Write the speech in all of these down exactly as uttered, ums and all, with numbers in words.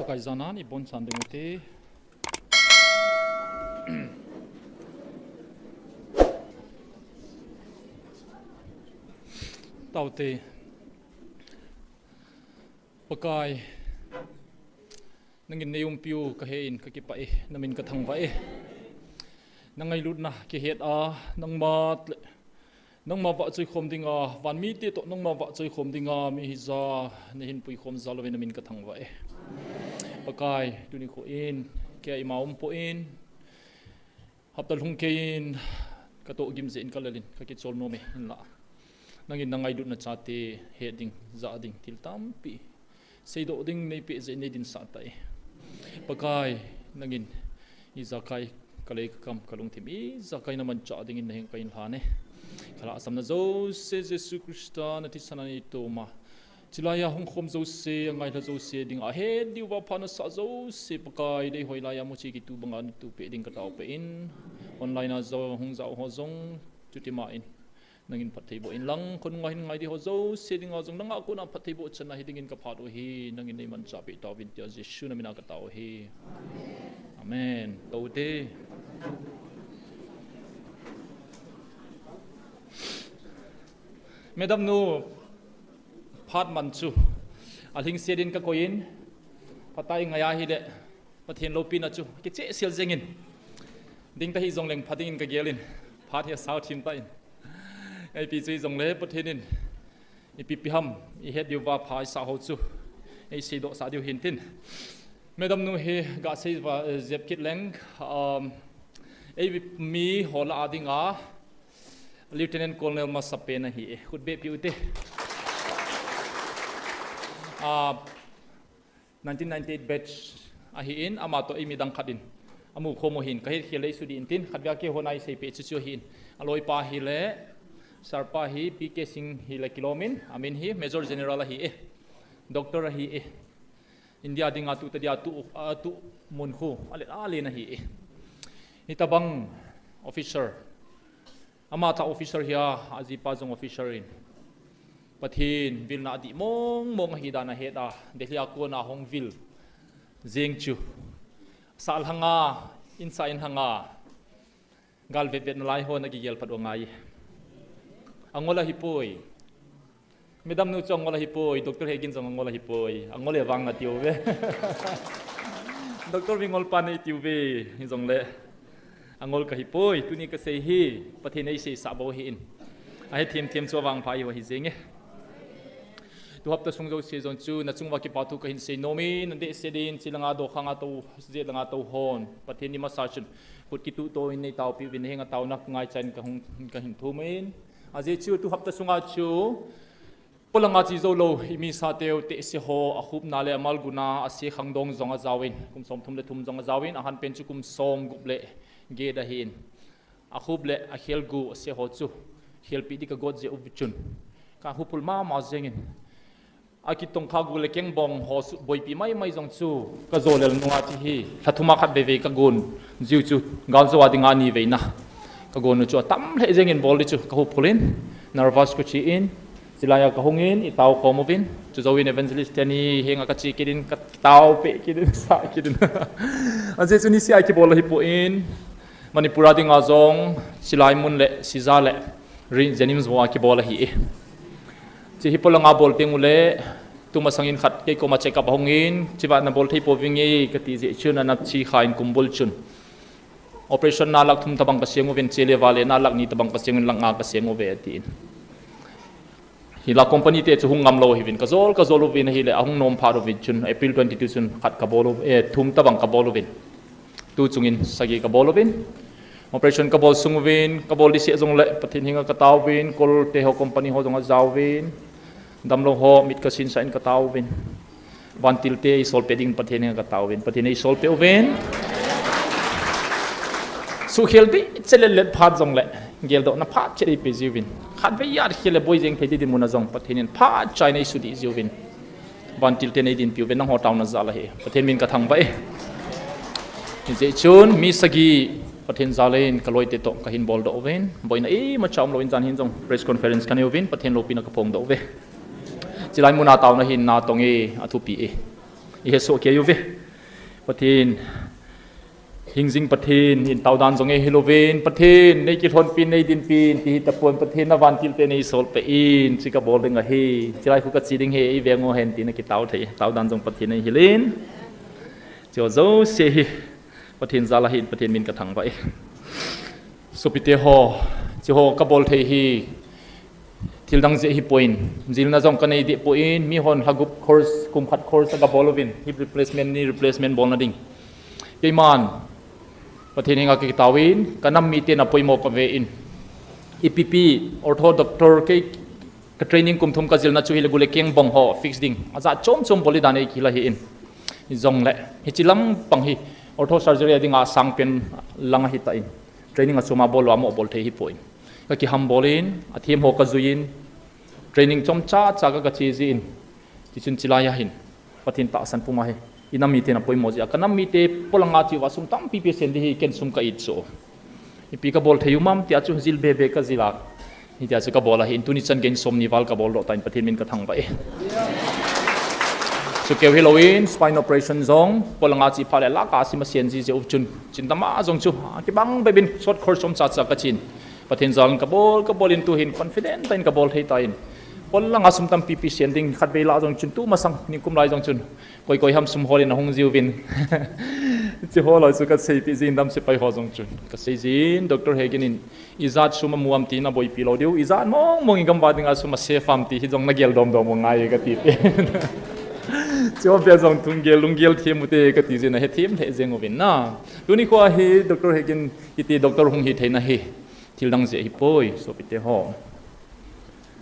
Pakai jana ni bon chan ding ute. Taute. Pakai. Nangin nei umpiu kahe in kakipah e, namin kathangvah e. Nangailutna kihet a, nangma le Nangma vahchoi khom dinga, vanmite toh nangma vahchoi khom dinga, mi hija, nahin puikhom jal uvin namin kathangvah e. Pakai, tuni kho in, kei ima umpoi, hapta lhung kei in, katoh gim jeh in kalel in, kakichol nom e, hinlah. Nangin nangailutna chate, het ding, jah ding, thil tampi seidoh ding neipeh jeh in neidinsah tai. Pakai, nangin, ijakai, kalei kakam, kalungthim, ijakai namanchah dingin naheng kahin lhan e. Kalhahsamna jouse, Jesu Christa, nathisan a neitoma. Chilai a hung khom jouse, angailha jouse, dinga ahet diuva pha nasah jouse, Pakai, deihoi laiya muchi kitu banga natoh peh ding kataopeh in. Online a jong, hung jao ho jong, chutima in. Nangin phatthei boh inlang, khonunga hin ngai di ho jouse dinga jong nanga kona phatthei boh channa hidingin kaphat u ahi, nangin neimanchah peh tauvin tia Jesu namina katao ahi. Amen. Toute. Madam nu, phat man chu. Alhingset in kakoi in, phatah in ngai ahile. Pathen loupina chu, kichehsel jengin. Ding ta hijongleng pha dingin kagel in. Phat hi asao thim tan. Ipi chu hijongle Pathen in. Ipi pi ham, ihet diuva pha isah ho chu. Eiseidoh sah diu hintin. Madam nu hi gasei va, eh, jep kit leng. Um, eimi ho lah a dinga. Lieutenant Colonel masapen ahi e. Khut beh piu te. Ah, nineteen ninety-eight batch ahin, ama toh eimi dang khat in amu khom u ahin, kahet khel le eisudih intin, khatvei a keiho naisei peh chu chu ahin. Aloipa hile, sir pa hi, P K Singh hile kilom in, amin hi Major General ahi e, Doctor ahi e. India dinga tuta dia tu, atu mun khu, ale, alen ahi e. Hitabang officer. Ama tah officer hia, ajipa jong officer in. Pathen vilna adih mong mong ahi dan ahet a, Delhi a kona hung vil jeng chu. Sah lhanga, insah in lhanga, gal vet vet nalai ho nakigel phat u angai. Angol ahipoi. Madam nu chu angol ahipoi, Doctor Hegin jong angol ahipoi, angol e vang atiu ve. Doctor Mingol pa nei tiu ve, hijongle. Angol kahipoi, tuni kasei hi, Pathen eiseisah bou ahin. Ahe thim thim chu avangpha iho hi jenge. Tu hapta sung jouse jong chu, nachung uva kipa thu kahin sei nom in, nadeh se din, chilanga dokhanga tou, je langa tou hon. Pathen ni masa chun, khut kituh to in neitaopi uvin, henga taona ngaichan kahung, kahin thum in. Ajeh chu tu hapta sunga chu, polanga chi jou lou, imi sateu tehse ho, akhupna le amalguna, ase khangdong jong ajaovin, kum somthum le thum jong ajaovin, ahanpen chu kum somgup le get ahin. Akhup le akhelgu ase ho chu, khelpeh di kagot jeh u chun. Kahuphul mama jengin. Akitongkha gu le kengbong ho chu boipi maimai jong chu, kajolel nunga chi hi, lha thuma khat veivei kagon, jiu chu, galjou a dinga ni veina. Kagon u chu atam lheh jengin bol di chu, kahuphul in, nervous kachi in, chilai a kahung in, itao khom uvin, chujouvin evangelist teni, henga kachi kit in, kataopeh kit in, sah kit in. Ajeh chu niseh a kibol ahipoi, Manipur a dinga jong, chilai mun le, Sija le, Ri-, Jennings bou a kibol ahi e. Chi hi polanga bol teng ule, tumasangin khat kei koma check up ahung in, chiva nabol thei pouvinge, kati jeh chun ana chi kha in kumbul chun. Operation na lakh thum tabang kaseng uvin, chele vale na lakh ni tabang kaseng uvin, lakh nga kaseng uve atin. Hilai company te chu hung ngam lou ahiuvin, kajol, kajol uvin ahile, ahung nom phat uvin chun, April twenty-two chun khat kabol u, eh, thum tabang kabol uvin. Tu chungin sagi kabol uvin. Operation kabol sung uvin, kabol di seh jongle, Pathen henga kataovin, kol te ho company ho jong ajaovin. Damlou ho, mit kasinsah in kataovin. Vantil te eisolpeh dingin Pathen henga kataovin. Pathen eisolpeh uvin. Suhkhel di, chelel let phat jongle. Geldohna phat chet eipeh jiuvin. Khatvei jat khel le boi jeng thei di dinmun a jong Pathen in phat chaina eisudih jiuvin. Vantil te neidinpi uvin nangho taona jal ahi. Pathen min kathangvah e. Hijeh chun mi sagi Pathen jal in kaloite toh kahin boldoh uvin. Boina imacha umlou in jan hin jong press conference kanei uvin. Pathen loupina kaphongdoh uve. Chilai muna taona hin natong e athupi e. Ihe soh kei uve. Pathen, hingjing Pathen in taodan jong eihil uvin, Pathen, nei kilhonpin, nei dinpin, ti hi tapon Pathen na vantil te nei solpeh in, chi kabol ding ahi, chilai khu kachi ding hi, eiveng uhen, tina kitao thei, taodan jong Pathen eihil in. Chu jouse hi, Pathen jal ahin, Pathen min kathangvah e. Sopite ho, chiho kabol thei hi, thil dang jeh hipon, jilna jong kanei deh pon, mihon lha gup course, kum khat course agabol uvin, hip replacement, knee replacement bolna ding. Keiman, Pathen henga kakitaovin, kanam miten apoimo kaven. Ipi pi, ortho doctor kei, ka training kum thum kajilna chu hile gule keng bong ho, fix ding. Ajat chom chom bol dan eikihil ahin. Hijongle, hichi lampang hi, ortho surgery a dinga sangpen lang ahitan. Training achom a bol lou a mo bol thei hipon. Kakihambol in, athem ho kajuiyin, training chomcha cha ka, kache jin. Tichun chilai ahin, Pathen tahsan puma hi, inam miten apoimo jeh a, kanam mite polanga cheuva sum tampi pe sen ding hi, ken sum ka-it chu. Ipi kabol thei u ham tia chu jil bebe kajil a. Hitia chu kabol ahin, tuni chan gei in somni val kabol doh tan, Pathen min kathangvah e. Chukeu hilouvin, spine operation jong, polanga che phat le lakh a sim asen ji jeh u chun, chindama jong chu, kibang bep in short course chomcha cha kachen. Pathen jal in kabol, kabol in tuhin confident tah in kabol thei tan. Polanga sum tampi pe sen ding khatvei lah jong chun tu masang, nikum lai jong chun. Koi koi ham sum hol in ahung jiuvin. Chi hol a chu kaseipeh jin dam sepai ho jong chun. Kasei jin, Doctor Hegin in, ijat sum amu ham tina boipi lou diu, ijat mong mong in gamvah dinga sum asave ham ti hi jong nagel dom dom u ngai kati te. Chi ho bia jong thung gel, lunggel them u te kati jin ahethem lheh jeng uvin na. Tuni khoa hi Doctor Hegin kiti doctor hung hitheina hi. Thil dang jeh hipoi, sopite ho.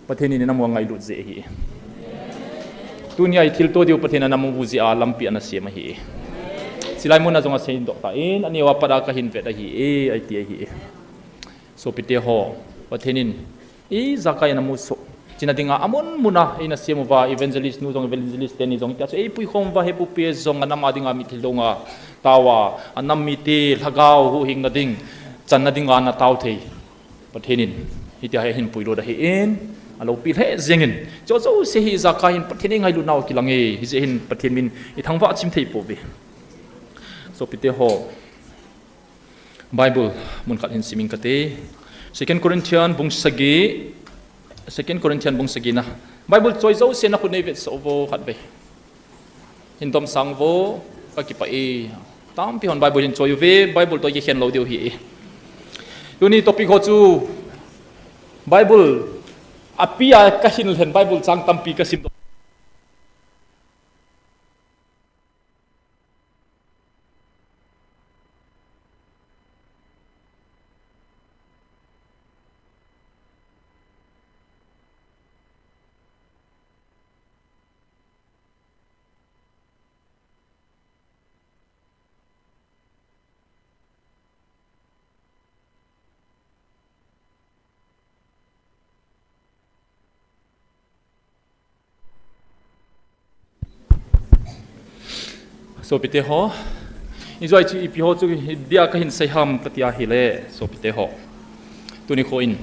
Pathen in inam u angailut jeh ahi. Tunia ithilto diu Pathen in anam u jeh a lampi anasem ahi. Chilai muna jong aseidoh tan, aneo a pat a kahin vet ahi e, ati ahi e. Sopite ho, Pathen in ijakai anam u soh china dinga amun muna eina sem uva, evangelist nu jong, evangelist teni jong, tia chu eipuikhom uva, hepu pi jong anam a dinga mi thil donga taova, anam mite lhagao huhhingna ding, channa dinga ana tao thei. Pathen in hitia hi ahin puilut ahin, aloupi lheh jengin. Chu jouse hi ijakai hin Pathen eingailut nau akilang e, hijeh hin Pathen min ithangvah chim thei pouve. Sopite ho, Bible mun khat hin sim ing kate. Second Corinthian bung sagi, Second Corinthian bung sagi na. Bible choi jouse nakhut nei vetsah uvo khatvei. Hin domsang uvo, kakipah e. Tampi hon Bible hin choi uve, Bible toh kikhen lou diu ahi e. Tuni topic ho chu Bible api a kahin lhen Bible chang tampi kasim doh. Sopite ho, ijoi chu ipi ho chu dia kahin sei ham katia hile, sopite ho. Tuni kho in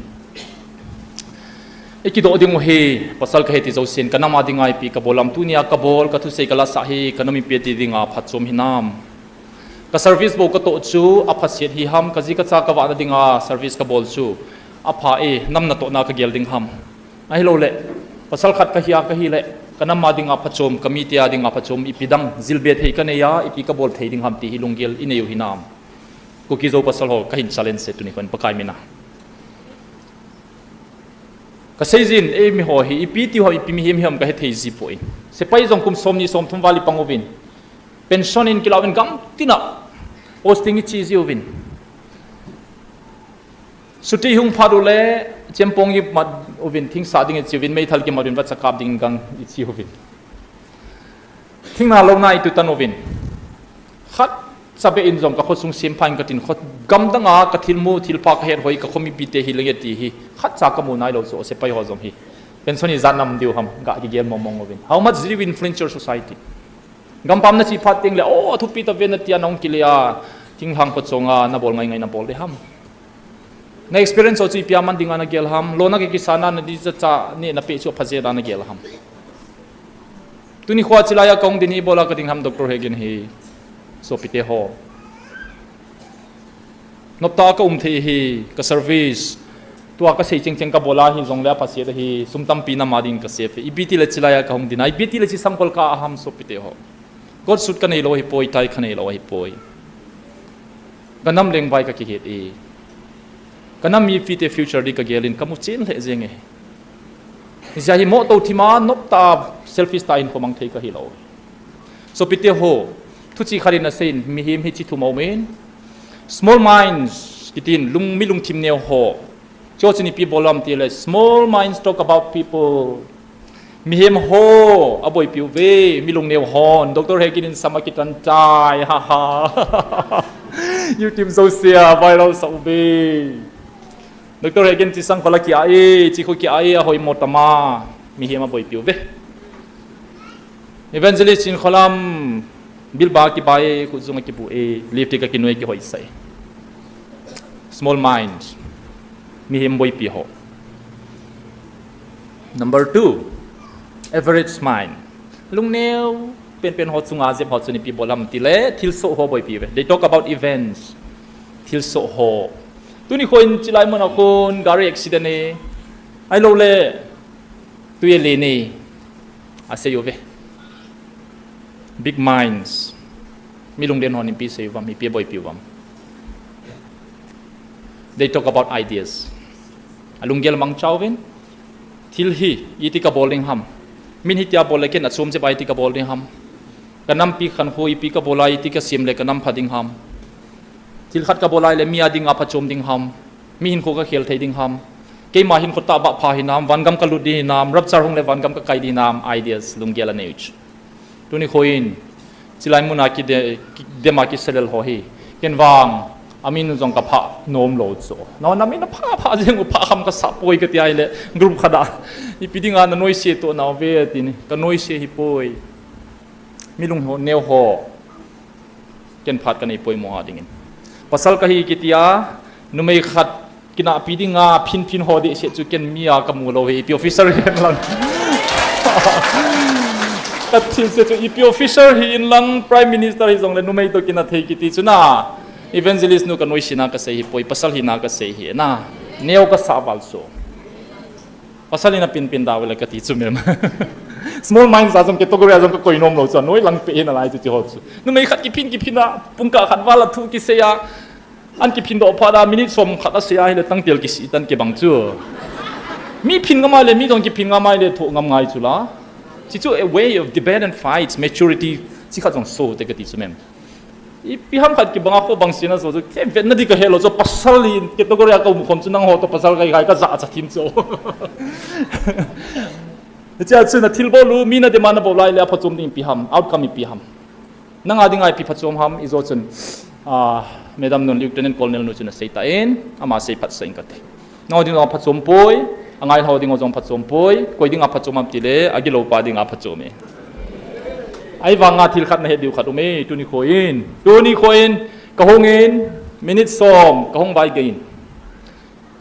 ikidoh ding u hi, pasal kahi ti jousen, kanam a dinga ipi kabol ham, tunia kabol, kathusei kalasah hi, kanam ipi ti dinga phatchom hinam. Ka service bou katoh chu aphaset hi ham, kaji kacha kavahna dinga service kabol chu apha e, nam natohna kagel ding ham. Ahilouleh, pasal khat kahia kahileh, kanam a dinga phachom, kamite a dinga phachom, ipi dang jilbe thei kanei a, ipi kabol thei ding ham ti hi lunggel inei u hinam. Kuki Zo pasal ho, kahin challenge e tuni kho in Pakai mina. Kasei jin, eimi ho hi, ipi ti ho, ipi mihem hiam kahethei ji poi. Sepai jong kum somni somthum val ipang uvin. Pension in kilah uvin gamtina posting ichi ji uvin. Chuti hung phat uleh, chempong imat uvin, thingsa ding ichi uvin, meithal kimat uvin, vacha kap ding gang ichi uvin. Thingna louna itutan uvin. Khatcha beh in jong kakhosung sempha in katin kho, gamdanga kathilmu, thilpha kahet hoi, kakho mipite hilenge ti hi. Khatcha kamu nailou chu, sepai ho jong hi. Pension ijat nam diu ham, ga kigel mong mong uvin. How much did you influence your society? Gampam nachi phat tengleh, oh, athupi tave natia nahung kile a, thinglhang phachonga nabol ngai ngai nabol de ham. Na experience ho chu ipi a man dinga nagel ham, lona kikisana nadi chacha neh napeh chu aphaje da nagel ham. Tuni khoa chilai a kahung din hi ibola kading ham Doctor Hegin hi. Sopite ho. Nopta kaum thei hi, ka service. Tua kasei chengcheng kabola hi jongle aphaset ahi, sum tampi nama din ka save hi. Ipi tile chilai a kahung din a, ipi tile chi sangkhol ka aham sopite ho. Coat suit kanei lou ahipoi, tie kanei lou ahipoi. Ka nam lengvai kakihet e. Ka nam mipite future di kagelin kamu chen lheh jeng e. Hijeh a hi moh tou thima nopta selfish ta hin khomang thei kahilou. Sopite ho, thuchi khat in aseiyin, mihem hi chi thum aumin. Small minds, kitin, lung, mi lungthim neo ho. Chuche chun ipi bol ham tile, small minds talk about people. Mihem ho, aboipiu ve, mi lungneo hon, Doctor Hegin in sam akitan tai, ha ha. YouTube jousea, viral sah uve. Doctor Hegin chi sangkhol a kia e, chi khu kia e, ahoimo tama, mihem aboipiu ve. Evangelist Chinkholam, bilba kibai, khut jung akibu e, lipstick akinoi kihoisai. Small mind. Mihem boipi ho. Number two, average mind. Lungneo penpen ho chunga jep ho chun ipi bol ham tile, thilsoh ho boipi ve. They talk about events. Thilsoh ho. Tuni khoin chilai muna khun gari accident e. Ahiloule, tui alen e. Asei uve. Big minds. Mi lunglen hon ipi sei uvam, ipi boipi uvam. They talk about ideas. Alunggel mangchauvin. Thil hi, iti kabol ding ham. Min hitia bol le ken achom jep a iti kabol ding ham. Ka nampi khankho ipi kabola iti kasem le ka nam pha ding ham. Thil khat kabola le mi a dinga phachom ding ham. Mi hinkho kakhel thei ding ham. Keima hinkho tah bah pha hinam, vangam kalut ding hinam, rapture hung le vangam kakai ding hinam, ideas, lunggel anei u chu. Tuni khoin, chilai muna kide, kidem a kiselel ho hi. Ken vang, amin u jong kapha nom lou chu. Nao, namin apha, pha jeng u pha kham kasah poi kati ahile, group khat a. Ipi dinga nanoise to nao ve tini, kanoise hipoi. Mi lung ho, neo ho. Ken phat kanei poimo a dingin. Pasal kahi kitia, numei khat kinahpi dinga phinphin ho dehset chu ken mi a kamu lou hi, ipi officer hi inlang. Kathilse chu ipi officer hi inlang, Prime Minister hijongle numei to kinah thei kiti chu na. Evangelist nu kanoisena kasei hipoi, pasal hina kasei hi na. Neo kasah val so. Pasal in apinpin da ule kati chu mem. Small minds a jong category a jong kakoi nom lou chu, noi lang pe hi nalai chu ti ho chu. Numei khat kiphin kiphin a, pungkah khat val a thu kisei a, an kiphin doh phat a, minute som khat asei a, hile tangtel kisih tan kibang chu. Mi phin ngam a le, mi jong kiphin ngam a le, thoh ngam ngai chu la. Chi chu a way of debate and fights, maturity, chi khat jong so te kati chu mem. Ipi ham khat kibang a kho bang sina so chu, kei vetna di kahe lou chu, pasal in category a kaum khom chu nangho to pasal kahi khai kajacha thim chu. Hichea chu nathilbol u, mi nadem a nabol lai le aphachom ding ipi ham, outcome ipi ham. Nanga dinga ipi phachom ham, ijo chun, ah, Madam nun, Lieutenant Colonel nu chun asei tan, ama sei phat sah in kati. Nangho dinga phachom poi, angai ho dinga jong phachom poi, koi dinga phachom ham tile, agilou pa dinga phachom e. Ahivanga thil khat nahet diu khat um e, tuni khoin. Tuni khoin, kahung in, minute som, kahung vai gei in.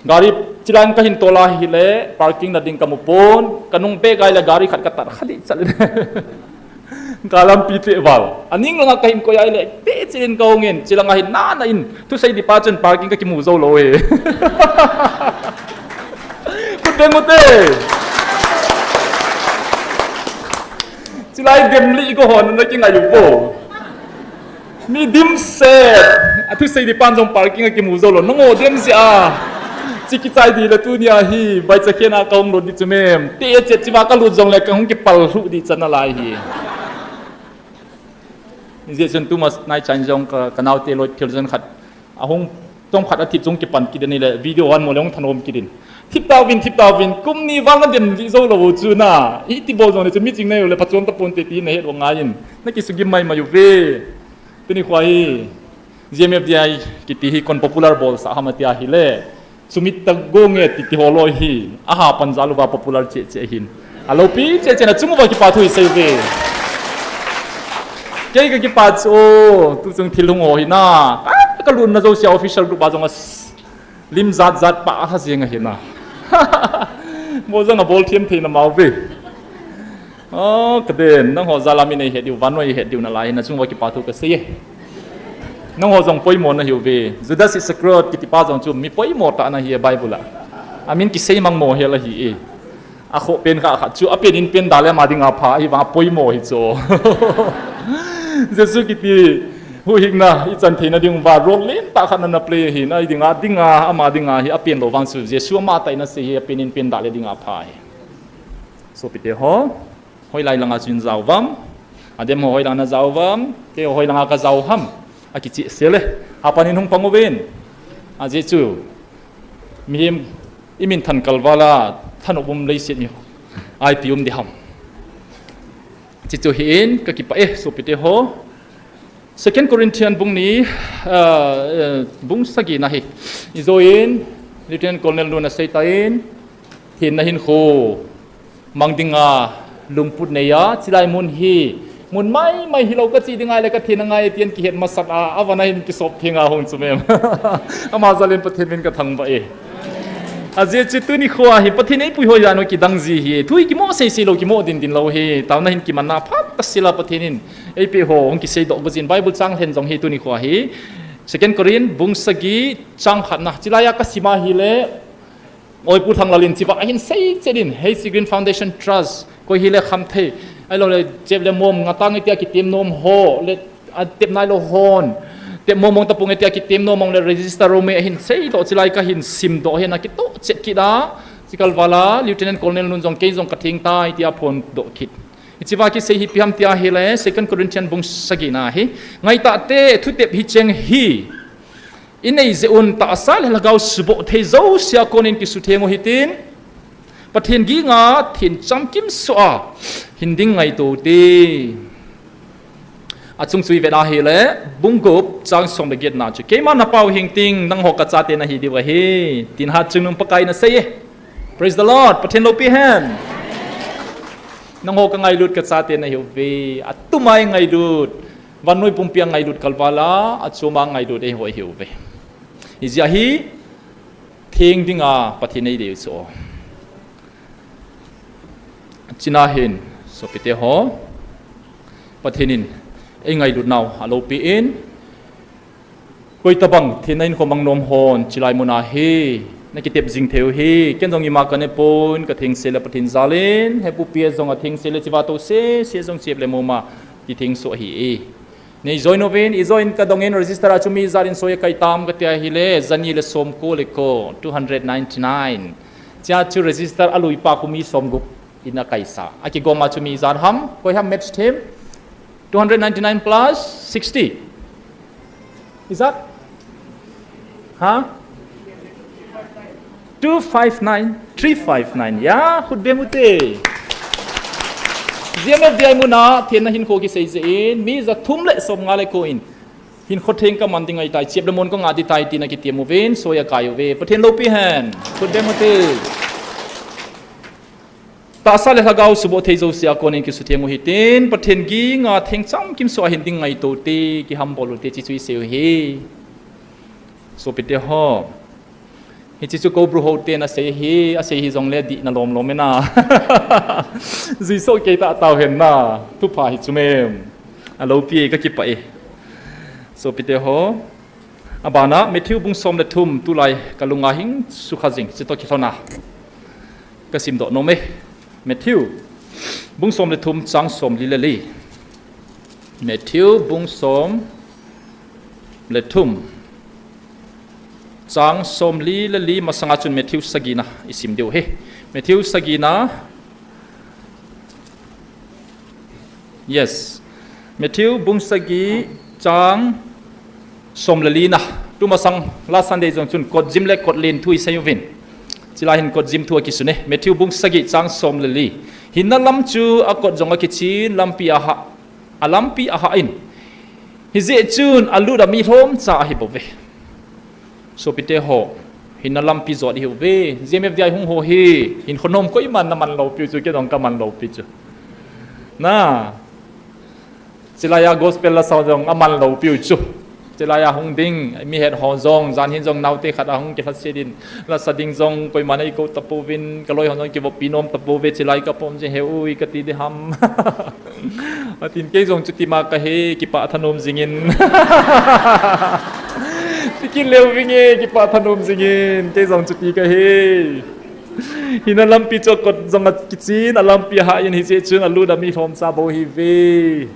Gari, chilang kahin tol a hile, parking na ding kamu pon, kanung be gai le gari khat katar kha di chal in. Kalampi te val. Aning langa kahin koi a hile, te chilin kahung in, chilanga hin nana in, thusei di pa chun parking kakimu jou lou e. Kut beng u te. Chilai dem li ko hon na kingai u vo. Mi dimset. Athusei di pan jong parking akimu jou lou. Nangho dem jeh a. Chi kichai di le tunia hi. Vai cha khen a kahung lut di chu mem. Te chet chiva kalut jongle kahung kipal lhu di chan nalai hi. Hijeh chun tuma nai chan jong ka, kanaote loi thil jon khat. Ahung tong khat athip chung kipan kit in le video an mo le hung thanom kit in. Thip tauvin, thip tauvin, kum ni vang adem li jou lou chu na. Iti bol jongle chu mi ching nei le phachom tapon te ti nahet u ngai in. Nakisugim mai mai uve. Tuni khoa hi, G M F D I kiti hi kon popular bolsah ham ati ahile. Sumit ta go nge ti ti ho loi hi. Aha pan jaluva popular che che hin. Alopi che che na chung uva kipa thu isei uve. Kei kakipa chu, o, tuchung thil hung ho hi na. Ka, kalunna jousea official group a jong a s-, lim jat jat pa a ha jeng ahi na. Mo jong abol thiam thei na mau ve. Oh, kaden, nangho jal a mi neihet diu, vannoi ihet diu nalai, nachung uva kipa thu kasei e. Nangho jong poimo nahiuve. Judas Iscariot kitipa jong chu mi poimo tah ana hi e Bible a. Amin kisei mangmo hel ahi e. Akhoh pen kha khat chu, apen in pen da le ama dinga pha, ahivang a poimo hi chu. Jesu kiti huhhingna ichan theina diuva role lentah khat ana play ahi, na dinga, dinga, ama dinga hi apen lou vang chu, Jesu amatah in asei hi, apen in pen da le dinga pha hi. Sopite ho, hoilai langa chu in jao uvam, adem ho hoilanga najao uvam, keiho hoilanga kajao ham, akicheh sel e. Hapan in hung pang uvin. Ajeh chu, mihem imin than kalval a, thanop um leiset mi, ipi um ding ham. Chuche chu hi in, kakipah e, sopite ho. Second Corinthian bung ni, ah, eh, bung sagi na hi. Ijou in, Lieutenant Colonel nun asei tan, thenna hinkho mang dinga lungput neiya, chulai mun hi, mun maimai hilou kache ding ahile kathenna ngai tin kihet masat a, avana hin kisop theng a hung chu mem. Ama jal in Pathen min kathangvah e. Ajeh chu tuni khoa hi Pathen eipui ho jal u kidang ji hi. Thu hi kimo seisei lou, kimo dindin lou hi. Taona hin kimanna phat kasei a Pathen in eipeh ho hung kiseidoh gu jin, Bible chang lhen jong hi tuni khoa hi. Second Corinth bung sagi chang khatna. Chulai a kasim a hile, Oipu Thanglal in chiva ahin sei chet in, H C Green Foundation Trust, koi hile khamthei, ahilouleh chep le mom ngatang itia kitem nom ho, le atep nailou hon, tep mong mong tapong itia kitem nom mong le register rom e ahin seidoh, chulai kahin simdoh hin akitoh chet kit a, chukal val a, Lieutenant Colonel nun jong kei jong katheng tai tia phondoh kit. Hichea kisei hi ipi ham tia hile, Second Corinthian bung sagi na hi. Ngai tahte, thutep hicheng hi inei jeh un tahsa le lhagao suboh thei jousea konin kisutheng u hitin, Pathen ginga theng chamkim soh a hin ding ngaito ute. Achung chu ivet a hile, bung gup chang som le get na chu, keima napau hing ting, nangho kachate nahi diu ahi, tin Hatchungnung Pakai in asei e. Praise the Lord. Pathen loupi hen. Nangho kangailut kachate nahiuve. Atum a ingailut, vannoi pumpi a ngailut kalval a, achom a ngailut eiho ahiuve. Hijeh a hi, theng dinga Pathen eidei u chu. Chuna hin, sopite ho, Pathen in eingailutnau aloupi in, koitabang thenna hinkho mang nom hon chulai mun a hi nakitep jing thei u hi, ken jong ima kanepon, kathengsel le Pathen jal in, hepupi a jong athengsel le chiva toh sese jong chep le mom a kithengsoh ahi e. Nei join uvin, ijoin kadong in register a chu mi ijat in soi akai tam katia hile, jani le somko le ko, two hundred ninety-nine. Chea chu register aluipa khu mi somgup in akaisa. Akigom a chu mi ijat ham, koi ham match them? Two hundred ninety-nine plus sixty. Ijat? Ha? Two five nine, three five nine. Ya, khut beng ute. G M F D I mun a thenna hinkho kisei jeh in, mi jathum le somnga le ko in hinkho theng kaman ding ahitai, chep le mon kangah ding tai, tin akitep uvin, soi akai uve. Pathen loupi hen. Khut beng ute. Tahsa le lhagao suboh thei jousea konin kisutheng u hitin, Pathen ginga theng chamkim soh a hin ding ngaito ute, kihambol ute, chuche chu isei u hi. Sopite ho. Hiche chu Koubru ho ten asei hi, asei hijongle dihna lom lom e na. Jui soh kei tahtah hen na. Thupha hi chu mem. Aloupi e, kakipah e. Sopite ho. Abana, Matthew bung som le thum, tulai kalunga hing sukha jing, chutoh kilhona kasimdoh nom e. Matthew bung som le thum chang somli le li. Matthew bung som le thum chang somli le li, masanga chun Matthew sagina isim diu ahi. Matthew sagina, Yes. Matthew bung sagi chang som le li na. Tumasang last Sunday jong chun kotjim le kotlen thu isei uvin. Chulai hin kotjim thu akisun e. Matthew bung sagi chang som le li. Hinna lam chu akot jong akichin, lampi ahah, alampi ahah in. Hijeh chun alut a mi lhomcha ahi bouve. Sopite ho, hinna lampi jot ihiuve. G M F D I hung ho hi, hinkho nom koiman naman lou piu chu, kei jong kaman lou pi chu. Na, chulai a gospel lasa jong aman lou piu chu. Chilai a hung ding, mi het ho jong, jan hin jong naote khat ahung kilhaset in, lasa ding jong, koiman eikou tapouvin, kaloi ho jong kivoppi nom tapouve, chilai kapom jing he ui, kati ding ham. Atin kei jong chuti ma kahi, kipah thanom jingin. Ti kit leu vinge, kipah thanom jingin, kei jong chuti kahi. Hina lampi chu akot jong akichen, alampi ahah in hijeh chun alut a mi lhomcha bou ahiuve.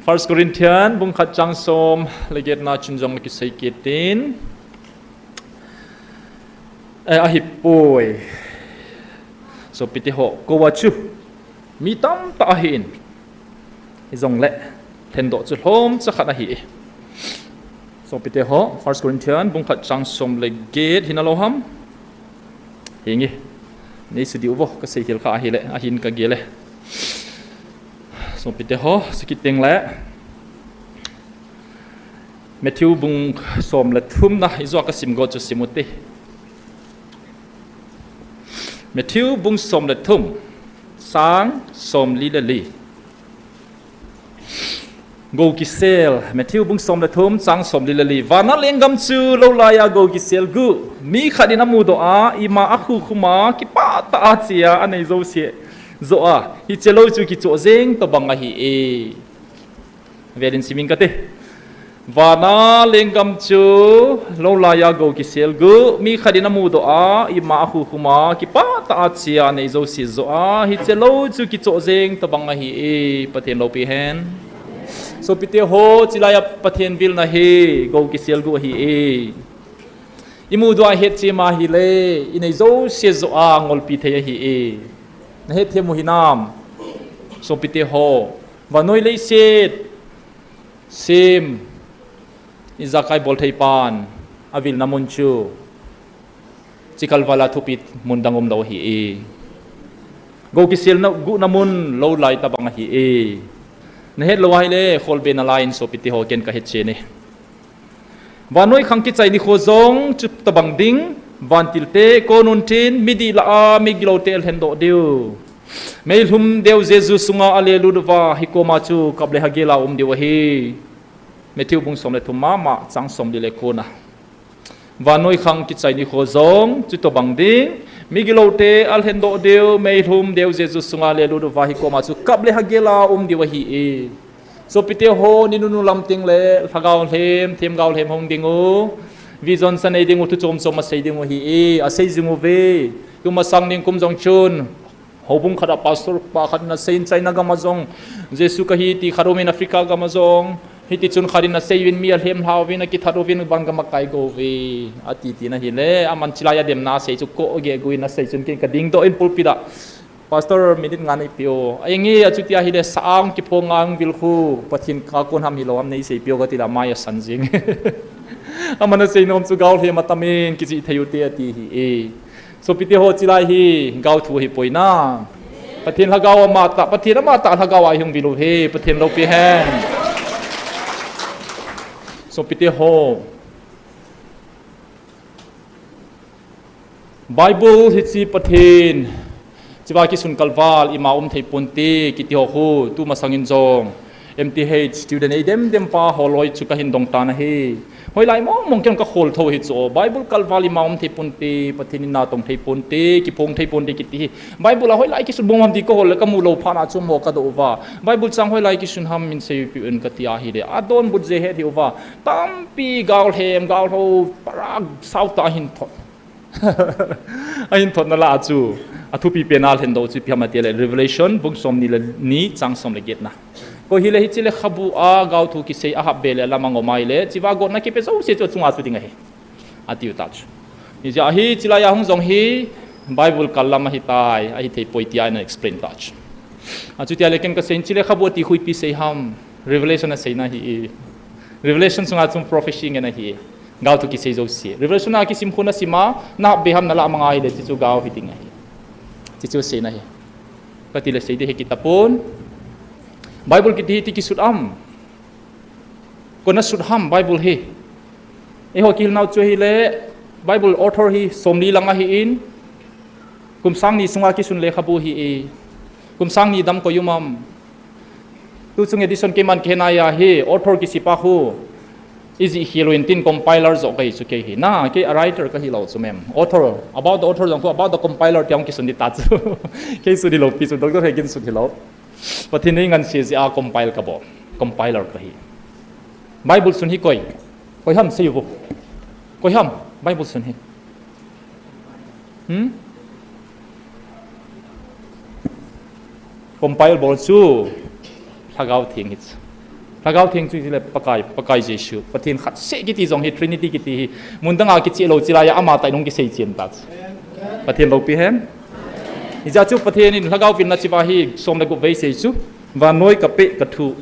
First Corinthian bung khat chang som le get na chun jong kisei kit in. Eh, ahipoi. Sopite ho, kou a chu mi tamtah ahin. Hijongle, lhendoh chu lhomcha khat ahi. Sopite ho, First Corinthian bung khat chang som le get hina lou ham. Hinge. Nei sudiu vo, kasei thil kha ahile, ahin kagel e. Sopite ho, sukit teng le. Matthew bung som le thum na, ijua kasim go chu sim ute. Matthew bung som le thum, chang somli le li. Gou kisel, Matthew bung som le thum, chang somli le li. Vana lenggam chu lou laiya gou kisel guh. Mi khat in amudoh a, ima akhukhum a, kipah tah a che a, anei jouse joh a. Hiche lou chu kichoh jeng tobang ahi e. Velin simin kate. Vana lenggam chu lou laiya gou kisel guh, mi khat in amudoh a, ima akhukhum a, kipah tah a che a, anei jouse joh a, hiche lou chu kichoh jeng tobang ahi e, Pathen loupi hen. Sopite ho, chilaiya Pathen vilna hi gou kisel guh ahi e. Imudoh a ihet chem a ahile, inei jouse joh a ngolpi thei ahi e. Nahet them u hinam? Sopite ho, vannoi leiset sem, ijakai bol thei pan, avilna mun chu chikal vala thupi mun dang umlou ahi e. Gou kisel na, guhna mun lou lai tobang ahi e. Nahet lou ahile, kholbe nalai in sopite ho, ken kahet chen e. Vannoi khang kichai nikho jong chutobang ding, vantilte kon untin, midih lah a migiloute alhendoh diu. Meilhum deu Jesu sunga alelut uva, hikoma chu kap le hagel a um diu ahi. Matthew bung som le thum mama, chang somli le ko na. Vannoi khang kichai nikho jong chutobang ding, migiloute alhendoh diu, meilhum deu Jesu sunga alelut uva, hikoma chu kap le hagel a um diu ahi e. Sopite ho, ni nunu lam teng le, lhagao lhem, themgao lhem hung ding u, vision sa nei ding u, thu chom chom asei ding u ahi e, asei jing uve. Tumasang ningkum jong chun, houbung khat a pastor pa khat in asei in, China gam a jong Jesu kahi ti khat um in, Africa gam a jong, hiti chun khat in asei uvin, mi alhem lha uvin, akithat uvin, van gam akai go uve, ati tina ahile, aman chilaiya demna asei chu ko ge gu in asei chun ken kadingdoh in pulpit a. Pastor, minute nga neipe o. Ainge, achuti ahile, sa-ang kiphong ang vil khu, Pathen a kon ham hilou ham neiseipe o, kati le amai asan jing. Aman asei nom chu gao lhem atam in, kichih thei ute ati ahi e. Sopite ho, chilai hi gao thu ahipoi na. Pathen lhagao amatah, Pathen amatah lhagao a ihung vil u hi, Pathen loupi hen. Sopite ho, Bible hiche Pathen, chiva kisun kalval ima um thei ponte kiti ho khu, tumasang in jong M T H student eidem dem pa holoi chu kahin dong tan ahi. Hoilai mong mong ken kakhol tho hi chu, Bible kalval ima um thei ponte, Pathen in natong thei ponte, kiphong thei ponte kiti hi. Bible a hoilai kisun bom ham ti kahol le kamu lou phat na chu mo kadoh uva, Bible chang hoilai kisun ham min seipiu in kati ahile, adonbut jeh het hi uva. Tampi gao lhem, gao lhou, parak sao tah ahin thot. Ahin thotna lah a chu, athupi pen a lhendoh chu ipi ham atile, Revelation bung somni le ni, chang som le get na. Koi hile hiche lekhabu a gao thu kisei a hapbe le alam a ngom ahile, chiva gotna kipe jouse chu achunga chu ding ahi, atiu ta chu. Hijeh a hi, chilaiya hung jong hi, Bible kal lam ahitai, ahithei poi tia ina explain ta chu. Achuti ahile ken kasei in, hiche lekhabu ati khu ipi sei ham, Revelation aseina ahi e. Revelation sunga chun prophecy ngen ahi e. Gao thu kisei jouse. Revelation a kisim khu nasim a, nahapbe ham nalah mang ahile, hiche chu gao hiding ahi. Hiche chu seina ahi. Kati le sei ding hi kitapon. Bible kiti hi iti kisut am? Koi in asut ham Bible hi? Eiho kihilnau chu ahile, Bible author hi somli lang ahin, kum sang ni sunga kisun lekhabu ahi e. Kum sang ni dam koi um am? Tu chung edition keiman kihe nai a hi, author kisipa khu, ijih khel uvin tin compiler joh kahi chu kei hi. Na, kei a writer kahi lou chu mem. Author, about the author jong khu, about the compiler tiang kisun ding ta chu. Kei sun hilou pi chu, Doctor Hegin sun hilou. Pathen in ngansi jeh a compile kabol. Compiler kahi. Bible sun hi koi. Koi ham sei uvo. Koi ham, Bible sun hi. Hmm? Compile bol chu Lhagao Theng hi chu. Lhagao Theng chu hile Pakai, Pakai Jesu. Pathen khat seh kiti jong hi Trinity kiti hi. Mun danga kicheh lou chilai a ama tah in hung kisei chen ta chu. Pathen loupi hen. Hijeh chun Pathen in Lhagao vilna chiva hi som le gup vei sei chu. Vannoi kapeh kathu.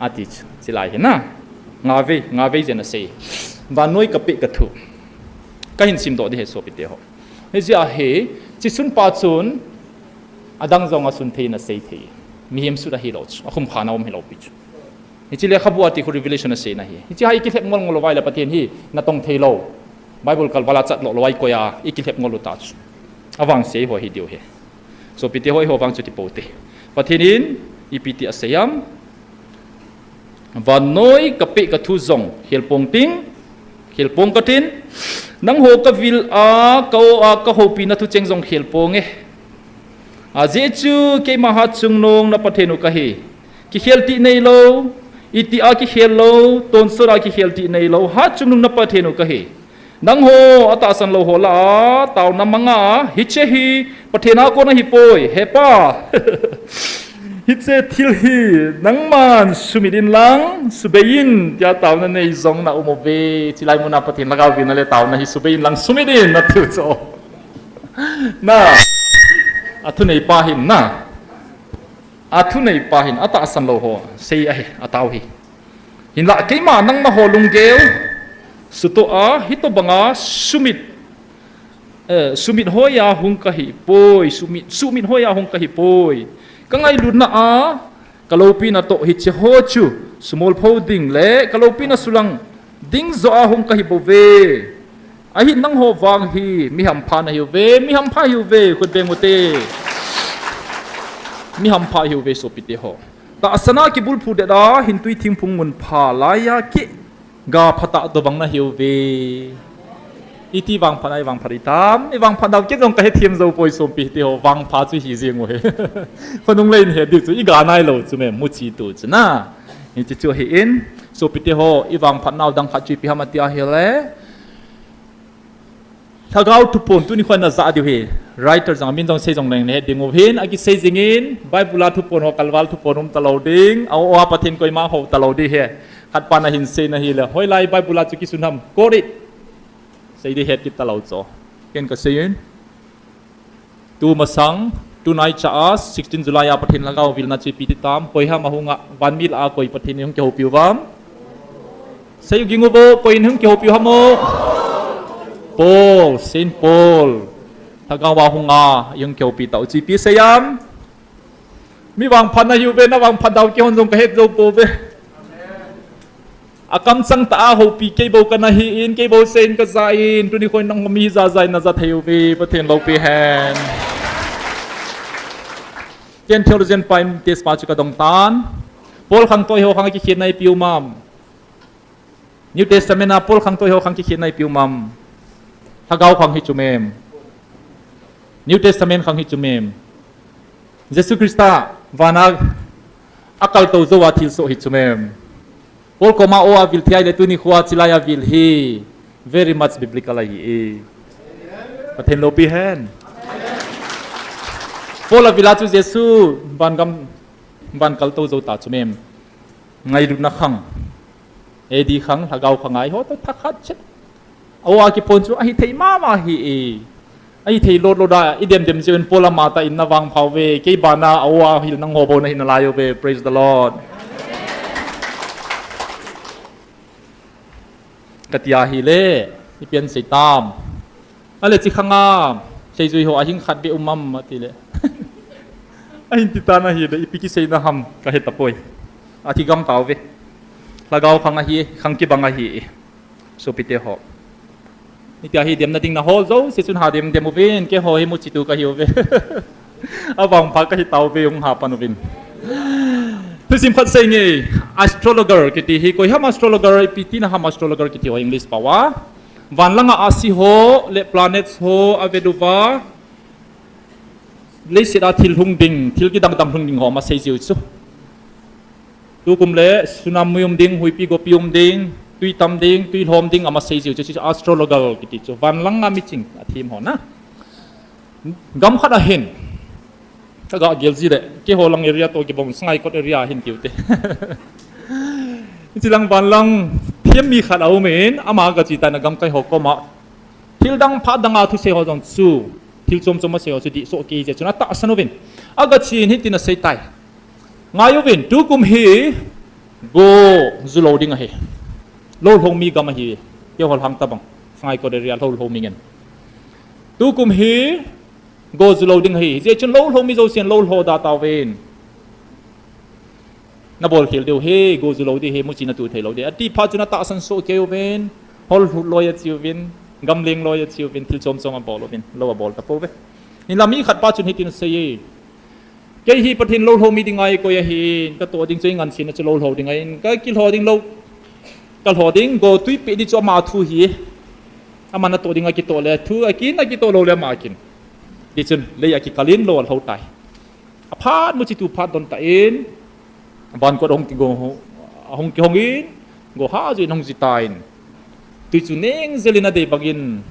Ati chu. Chilai hi na. Nga vei, nga vei jen asei. Vannoi kapeh kathu. Kahin simdoh ding ahi sopite ho. Hijeh a hi, chisun pa chun, adang jong asun thei in asei thei. Mihem sut ahilou chu, akhum khana um hilou pi chu. Hiche lekhabu a ti khu Revelation aseina ahi. Hiche a ikilhep ngol ngol lou vai le Pathen hi natong thei lou. Bible kalval a chat lou lou a ikoi a, ikilhep ngol lou ta chu. Avangse ho hi diu ahi. Sopite ho, eiho vang chu ti pou te. Pathen in, ipi ti asei am. Vannoi kapeh kathu jong khel pong ting, khel pong katin, nangho kavil a, ka-o a, kahoupina thucheng jong khel pong e. Ajeh chu keima hatchungnung na Pathen u kahi. Kikhel tih neilou, itih a kikhel lou, tonsot a kikhel tih neilou, hatchungnung na Pathen u kahi. Nangho atahsan lou ho lah a taona manga, hiche hi Pathen a kon ahipoi, he Pa. Hiche thil hi nangman sumit in lang, subei in, tia taona nei jong na um uve. Chilai muna Pathen Lhagao vilna le taona hi subei in lang sumit in, nati u chu. Na, athunei pa hin na. Athunei pa hin atahsan lou ho sei ahi, atao hi. Hinlah keima nangma ho lunggel sutoh a, hitobanga sumit, eh, sumit hoiya hung kahipoi, sumit, sumit hoiya hung kahipoi. Kangailutna a, kaloupina toh hiche ho chu sumolpho ding le kaloupina sulang ding joh a hung kahibouve. Ahin nangho vang hi mi hampha nahiuve, mi hampha hiuve, khut beng ute. Mi hampha hiuve sopite ho. Tahsan a kibulphu det a, hintui thingphung mun pha laiya kiga phatah tobang nahiuve. Iti vangphat a ivangphat itam, ivangphat nau kei jong kahethem jou poi sopite ho, vangpha chu hi jeng u ahi. Khonung lei in het diu chu iga nailou chu mem, muchi tu chu na. Hiche chu ahin, sopite ho, ivangphat nau dang khat chu ipi ham ati ahile. Lhagao thupon tuni khoa najah diu ahi. Writer jong amin jong sei jong leng nahet ding uvin, akisei jingin, Bible a thupon ho, kalval thupon um talou ding, a-o a Pathen koima hou talou ding ahi. Khat pan ahin seina ahile, hoilai Bible a chu kisun ham, quote it. Sei ding het kit talou chu. Ken kasei in. Tu masang, tunaicha a, sixteen July a Pathen Lhagao vilna chu ipi ti tam, koi ham ahunga, vanmi lah a koi Pathen in hung kihoupi uvam. Sei u ging uvo, koi in hung kihoupi u ham o. Paul, Saint Paul. Lhagao a hunga, ihung kihoupi tau chu ipi sei am. Mi vangphat nahiuve, navangphat nau keihon jong kahet jou pouve. Akamchang tah a houpi kei bou kana hi in, kei bou seiyin kaja in, tuni khoa nangho mi hijat jat in naja thei uve, Pathen loupi hen. Ken theologian pa in test pa chu kadong tan. Paul khangtou ho khang a kikhenna ipi um am. New Testament a Paul khangtou ho khang kikhenna ipi um am. Lhagao khang hi chu mem. New Testament khang hi chu mem. Jesu Christa vana akaltou jou a thilsoh hi chu mem. Paul koma o avil thei le tuni khoa chilai avil hi very much biblical ahi e. Pathen loupi hen. Paul avil a chu Jesu van gam, van kaltou jou ta chu mem. Ngailutna khang, A D khang, Lhagao khang a eiho toh thakhat chet. A-o a kiphon chu ahithei mama ahi e. Ahithei lolo da, idem dem jeh un Paul amatah in navangpha uve, kei bana a-o a hil nangho bou nahi nalai uve, praise the Lord. Kati ahile, ipi asei tam. Ale chi khang a, seijui ho ahing khat beh um am atile. Ahin ti tan ahile, ipi kiseina ham, kahe tapoi. Akigam tauve. Lhagao khang ahi, khang kibang ahi. Sopite ho. Hitia hi demna ding nahol jouse chun ha dem dem uvin, keiho hi muchi tu kahi uve. Avangpha kahi tauve, hung ha pan uvin. Sim khat sei nge, astrologer kiti hi, koi ham astrologer, ipi tina ham astrologer kiti ho English pao a. Van langa ahsi ho, le planets ho, avet uva, leiset a thil hung ding, thil kidang dang hung ding ho, ama sei jiu chu. Tukum le, tsunami um ding, huipi gopi um ding, tui tam ding, tui lhom ding, ama sei jiu chu, chu astrologer kiti chu. Van langa miching, athem ho na. Gam khat ahin. Ka ga gel ji le, keiho lang area toh kibang Sangaikot area ahin tiu te. Hichi lang van lang, thiam mi khat aum in, ama ga chi tai na gamkai ho koma. Thil dang phat dang a thu sei ho jong chu. Thil chom chom a sei ho chu dih soh kei je chun atahsan uvin. Aga chi in hitin asei tai. Ngai uvin, tukum hi go ju lou ding ahi. Lou lhou mi gam ahi. Keiho lang tabang. Sangaikot area lou lhou mi ngen. Tukum hi go ju lou ding ahi. Hijeh chun lou lhou mi jousen lou lhou da tauvin. Na bol khel diu hi, go ju lou ding hi, muchi na tu thei lou ding. Ati phat chun atahsan soh kei uvin, hol lhut loi achi uvin, gamleng loi achi uvin, thil chom chom abol uvin, lou abol tapouve. Hinla mi khat pa chun hitin asei e. Kei hi Pathen lou lhou mi ding ahi koi ahin, ka toh ding chu ngan sin a chu lou lhou ding ahin, ka kilhou ding lou, ka lhou ding, go tui peh ding chu ama thu hi. Ama na toh ding a kitoh le, thu a kin, a kitoh lou le ama kin. Tichun, lei a kikal in lou alhou tai. Aphat muchi tu phat don tan, van kot ahung kigo, ahung kihong in, go ha ju in ahung ji tan. Tui chu neng jel in adei bangin,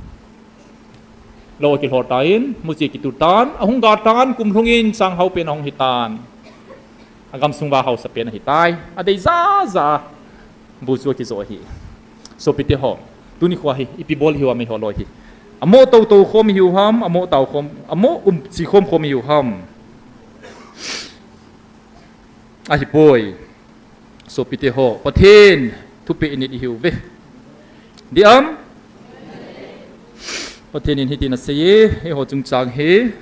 lou akilhou tan, muchi kitu tan, ahung ga tan, kum lhung in, chang hao pen ahung hi tan. Agam sung uva haosa pen ahi tai. Adei ja ja. Bu chu akijo ahi. Sopite ho. Tuni kho hi, ipi bol hiu ham eiho loi hi. Amo tou tou khom hiu ham, amo tao khom, amo um chi khom khom hiu ham. Ahipoi. Sopite ho. Pathen thupeh nit ihiuve. Diam? Pathen in hitin asei e, eiho chungchang hi.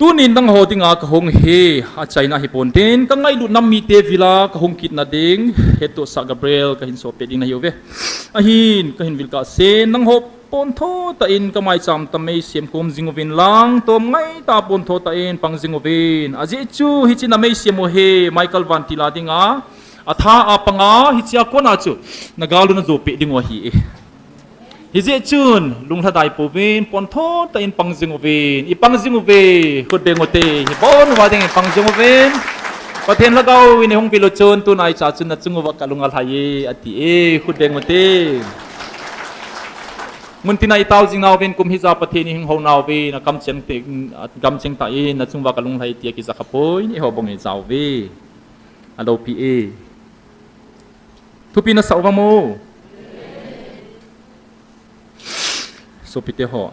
Tunin nangho dinga kahung hi, achaina hi pontin, kangailut nam mite vila kahung kitna ding, hettohsah Gabriel kahin sopeh ding nahiuve. Ahin, kahin vil kahsen, nangho pontho tah in kamaicham tamei semkhom jing uvin lang, tom ngaitah pontho tah in pang jing uvin. Ajeh chu, hiche namei sem u hi, Michael Vantil a dinga, atha a panga, hichea kona chu, nagal u najopeh ding u ahi e. Hijeh chun, lunglhadai pouvin, pontho tah in pang jing uvin, ipang jing uve, khut beng ute, hibon uva ding ipang jing uvin. Pathen Lhagao in eihung vil u chun, tunaicha chun nachung uva kalung alhai e, ati e, khut beng ute. Muntina itao jing nauvin, kum hija Pathen ihung hou nauvin, akamcheng te, akamcheng tah in, nachung uva kalung lhai tia kija khapoi, eiho bang ijauve. Alopi e. Thupi nasah uvam o. Sopite ho.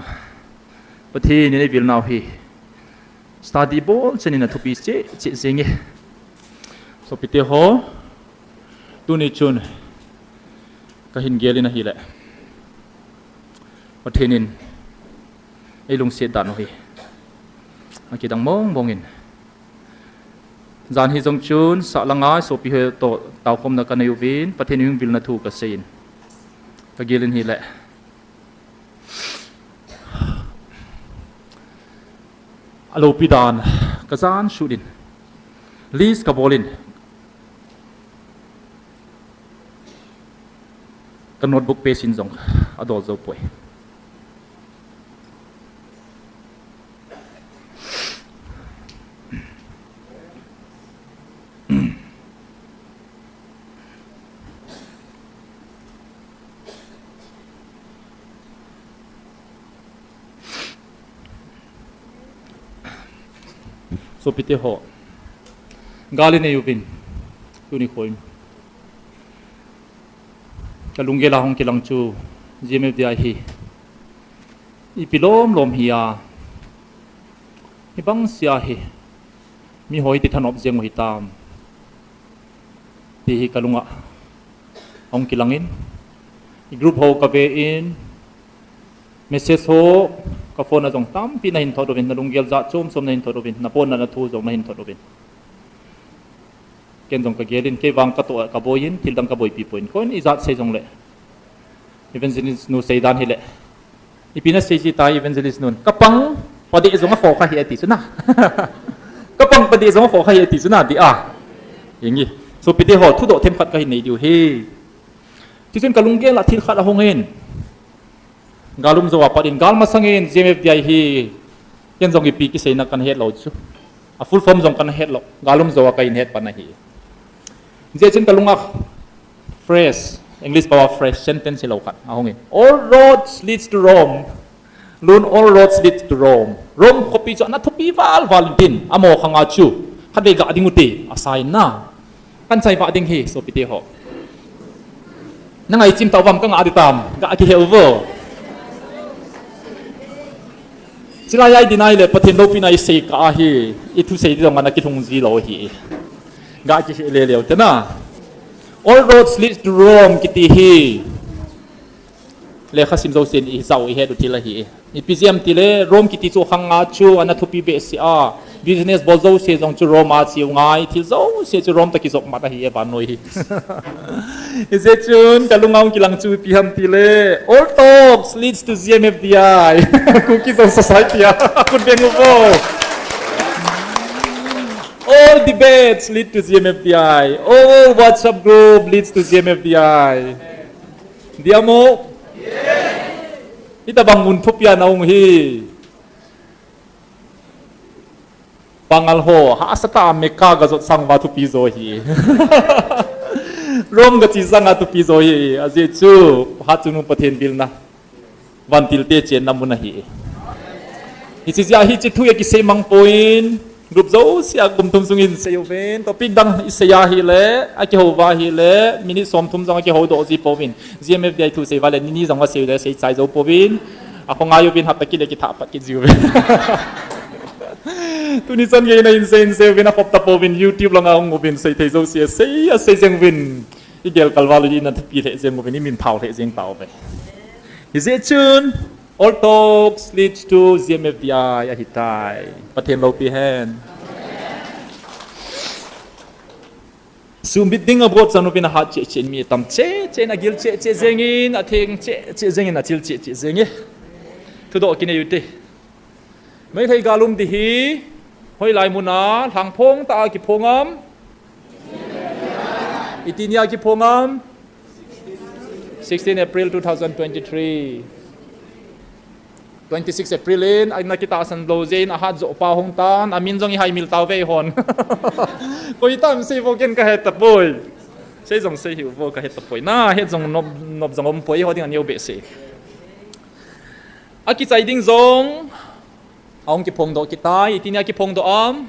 Pathen in eivil nau hi. Study bol chen in athupi cheh cheh jenge. Sopite ho. Tuni chun. Kahin gel in ahile. Pathen in. Eilungset dan u hi. Akidang mong mong in. Jan hi jong chun, sahlang a, sopi ho toh, taokhomna kanei uvin, Pathen in eihung vilna thu kasei in. Kagel in hile. Alopi dan, kajan sut in. List kabol in. Ka notebook page in jong adol jou poi. Sopite ho. Gal inei uvin. Tuni kho in. Kalunggel a hung kilang chu. G M F D I hi. Ipi lom lom hi a. Hibang sia hi. Miho iti thanop jeng u hitam. Ti hi kalunga. Hung kilang in. Group ho kave in. Message ho, ka phone a jong tampi nahin thot uvin, nalunggel jat chom chom nahin thot uvin, napona nathu jong nahin thot uvin. Ken jong kagel in, kei vang katoh a kaboi in, thil dang kaboipi poi in. Koin ijat sei jongle. Evangelist nu seidan hile. Ipi nasei ji tai evangelist nun. Kapang, Padeh jong akhoh kha hi ati chu na. Kapang padeh jong akhoh kha hi ati chu na, dih a. Inge. Sopite ho, thudoh themkhat kahin nei diu ahi. Tichun kalunggel a thil khat ahung in. Gal um jou a pat in, gal masang in G M F D I hi, ken jong ipi kiseina kana het lou chu. A full form jong kana het lou. Gal um jou a kahin het pan ahi. Hijeh chun kalung a phrase, English pao a phrase, sentence hilou khat ahung in. All roads leads to Rome. Lun, all roads lead to Rome. Rome khopi chu ana thupi val val in tin, amaho khang a chu. Khatvei ga ding ute, asa in na. Kan chai va ding ahi, sopite ho. Na ngaichim tauvam, ka nga ding tam, ga kihe uvo. Chulai a i deny le, Pathen loupina i sei kah ahi, i thusei ding jong ana kilhung ji lou ahi. Ga kihe le leu te na. All roads lead to Rome kiti hi. Lekha sim jousen i jao i het u thil ahi. Ipi jeh ham tile, Rome kiti chu khang a chu ana thupi behseh a. Business bol jouse jong chu Rome a cheu ngai, thil jouse chu Rome toh kijop mat ahi e vannoi hi. Hijeh chun, kalung a hung kilang chu ipi ham tile, all talks leads to G M F D I. Kuki Zo Society a, khut beng uvo. All debates lead to G M F D I. All WhatsApp group leads to G M F D I. Dia mo? Hitabang mun thupi a na hung hi. Pangal ho, hahsa tah a Mecca ga jot sang uva thupi jo hi. Rome ga che sang a thupi jo hi. Ajeh chu, hatchungnung Pathen bilna. Vantil te chenna mun ahi. Hiche jeh a hiche thu hi kisei mang poi. Group jouse a kum thum sung in sei uvin. Topic dang i sei ahile, akihou uva ahile, minute som thum jong akihou doh ji pouvin. G M F D I thu sei uva le, ni ni jong asei le, sei chai jou pouvin. Akhongai uvin, hapta kit le kithah pat kit ji uvin. Tuni chan gei na in sei in sei uvin, akhop ta pouvin, YouTube lang a hung uvin, sei thei jouse, sei, asei jeng uvin. I gel kal val u, i na thupi lheh jeng uvin, i min thao lheh jeng tauve. Hijeh chun, all talks leads to G M F D I ahitai. Pathen loupi hen. Sumbit ding a bot chan uvin ahat cheh cheh mi tam cheh cheh in, agil cheh cheh jeng in, atheng cheh cheh jeng in, achil cheh cheh jeng e. Thudoh kinei ute. Meitei gal um ding hi, hoilai mun a, lhangphong tah a kiphong am? Iti ni a kiphong am? Sixteen April two thousand twenty-three. Twenty-six April in, ana kitahsan lou jeh in, ahat jo pa hung tan, amin jong i haimil tauve eihon. Koi tam sei vo ken ka het tapoi. Sei jong sei hih uvo ka het tapoi. Na, het jong nop, nop jong um poi, eiho ding a neo behseh. Akichai ding jong, ahung kiphong doh kit tai, iti ni a kiphong doh am?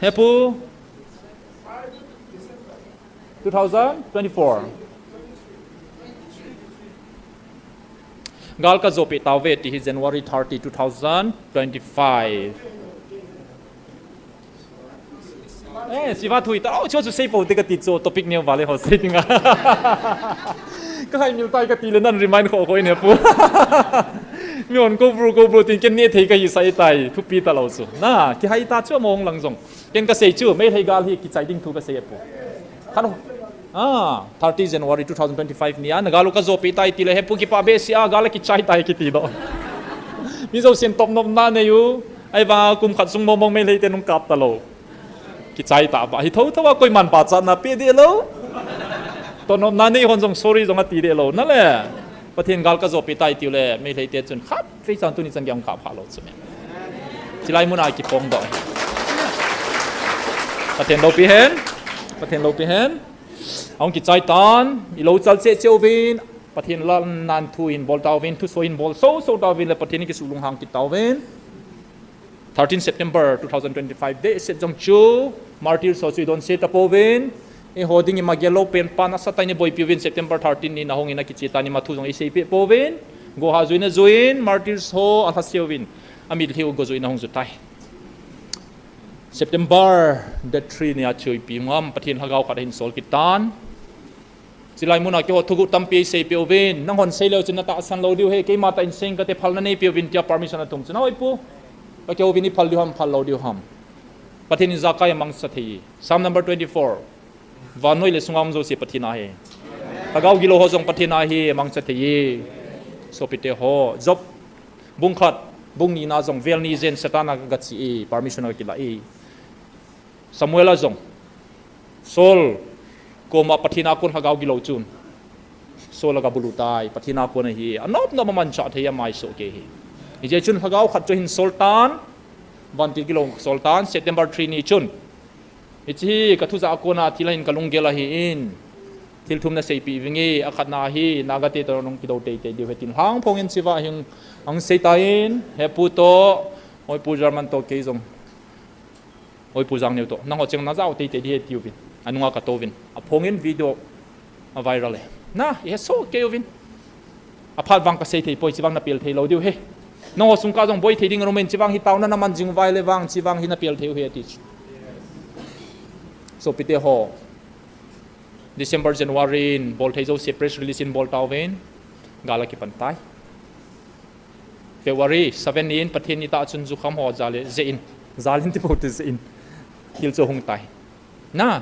Hepu? Two thousand twenty-four. Gal ka jopeh tauve ti hi January thirty, two thousand twenty-five. Eh, siva thui ta, oh, chu chu sei pou te kati chu, topic neo vale ho sei ding a. Ka haimil tai kati le nan remind kho kho in hepu. Mihon ko bro, ko bro tin ken ne thei kahi sai tai, thupi talou chu. Na, kihai ta chu mo hung lang jong. Ken kasei chu, Meitei gal hi kichai ding thu kasei apu. Khat, ah, thirty January two thousand twenty-five ni a, na gal u ka jopeh tai ti le, hepu kipa behseh a, gal a kichai tai kiti doh. Mi jousen totnopna nei u, ahivang kum khat sung mong mong Meitei te nung kap talou. Kichai tah ba, hi tho tho a koiman pachatna pe deh lou. Totnopna nei hon jong sorry jong ati deh lou, na le. Pathen gal ka jopeh tai tiu le, Meitei te chun khat, fei chan tuni chan gei hung kap pha lou chu me. Chulai mun a kiphong doh hi. Pathen loupi hen, Pathen loupi hen. Ahung kichai tan, i lou chal cheh cheh uvin, Pathen lal nan thu hin bol tauvin, thuso hin bol so so tauvin le Pathen in kisu lunghang kit tauvin. Thirteen September two thousand twenty-five date set jong chu, martyrs ho chu i don se tapouvin, eiho ding ima gel lou pen pa nasatah in i boipi uvin September thirteen ni na hung in a kiche tan ima thu jong i seipeh pouvin, go ha juin a juin, martyrs ho alhase uvin, amitlhi u go juin a hung ju tai. September date three ni a chu ipi ngam Pathen lhagao khat ahin sol kit tan. Chulai mun a keiho thuguh tampi seipeh uvin, nanghon sei leu chun na tahsan lou diu ahi, keima tah in sei ing kate, phalna neipeh uvin tia permission athum chun, oi pu, ka kihou uvin i phal diu ham, phal lou diu ham. Pathen in ijakai a mangcha thei e. Psalm number twenty-four. Vannoi le sunga um jouse Pathen a ahi. Lhagao gilou ho jong Pathen a ahi, mangcha thei e. Sopite ho, Job bung khat, Bung nina jong vel ni jen Satan a gache e, permission a kila e. Samuel a jong Saul koma Pathen a kon lhagao gilou chun Saul a gabulu tai, Pathen a kon ahi, anop nop a manchah thei a maisoh kei hi. Hijeh chun lhagao khat chu hin sol tan, vantil gilou sol tan, September three ni chun. Hiche hi ka thujah a kona thil ahin ka lunggel ahin, thil thum na seipeh vinge, akhatna hi Naga te toh nahung kidou teitei diu ahi tin lhang phong in chua hin ahung sei tan, he pu toh, oi pu German toh kei jong, oi pu Jangneo toh, nangho cheng najao teitei ding ahi tiuvin, anunga ka touvin, aphong in video a viral e. Na, ihe soh kei uvin. Aphat vang ka sei thei poi, chuvang na pel thei lou diu ahi. Nangho sung kah jong boi thei ding aum in, chuvang hi taona na man jing uva ahile vang, chuvang hi na pel thei u ahi ati chu. Sopite ho, December, January in bol thei jouse press release in bol tauvin, gal akipan tai. February seven in Pathen ni tah chun jukham ho jal in, jeh in, jal in ti bou ti jeh in, thil chu hung tai. Na,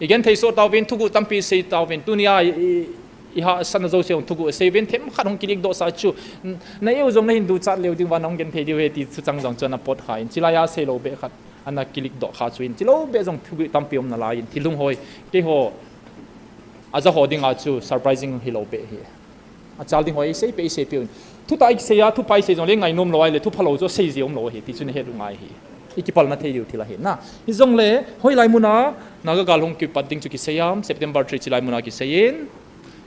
i genthei soh tauvin, thuguh tampi sei tauvin, tunia i, i, i hahsatna jouse hung thuguh sei uvin, themkhat hung kilik doh sah chu, n-, na eu jong na hin duchat leu ding uva nahung genthei diu ahi ti thuchang jong chu ana pot kha in, chulai a sei lou beh khat ana kilik doh kha chu in, chulou beh jong thuguh tampi um nalai in, thil hung hoi, keiho, aja ho dinga chu surprising hilou beh ahi. Achal ding ho, i seipeh, i seipeh un. Thutah i sei a, thupha i sei jongle ngainom lou ahile, thupha lou chu sei ji um lou ahi, ti chu na het u ngai ahi. I kipalna thei diu thil ahi na. Hijongle, hoilai muna, Naga gal hung kipat ding chu kisei am, September three chulai muna kisei in.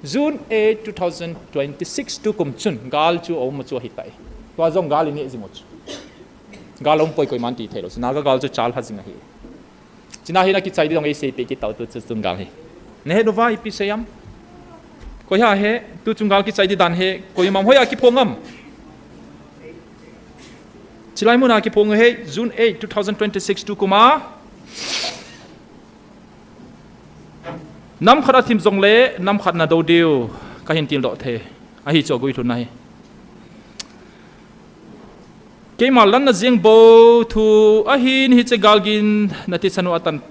June eight, two thousand twenty-six tukum chun, gal chu aum chu ahi tai. Tua jong gal i neh jing u chu. Gal aum poi koiman ti thei lou chu. Naga gal chu chal lha jing ahi. Chuna hi na kichai di dong ei seipeh kit tau tu chu chung gal hi. Na het uva ipi sei am? Koi ha he, tu chung gal kichai di dan hi, koi um am, hoiya kiphong am? Chulai muna kiphong ahi, June eight, two thousand twenty-six tukum a. Nam khat a thim jongle, nam khat na do diu, ka hin til doh thei. Ahi chu agui lhun na hi. Keima lanna jeng bou thu ahin hiche galgin na thisan u atan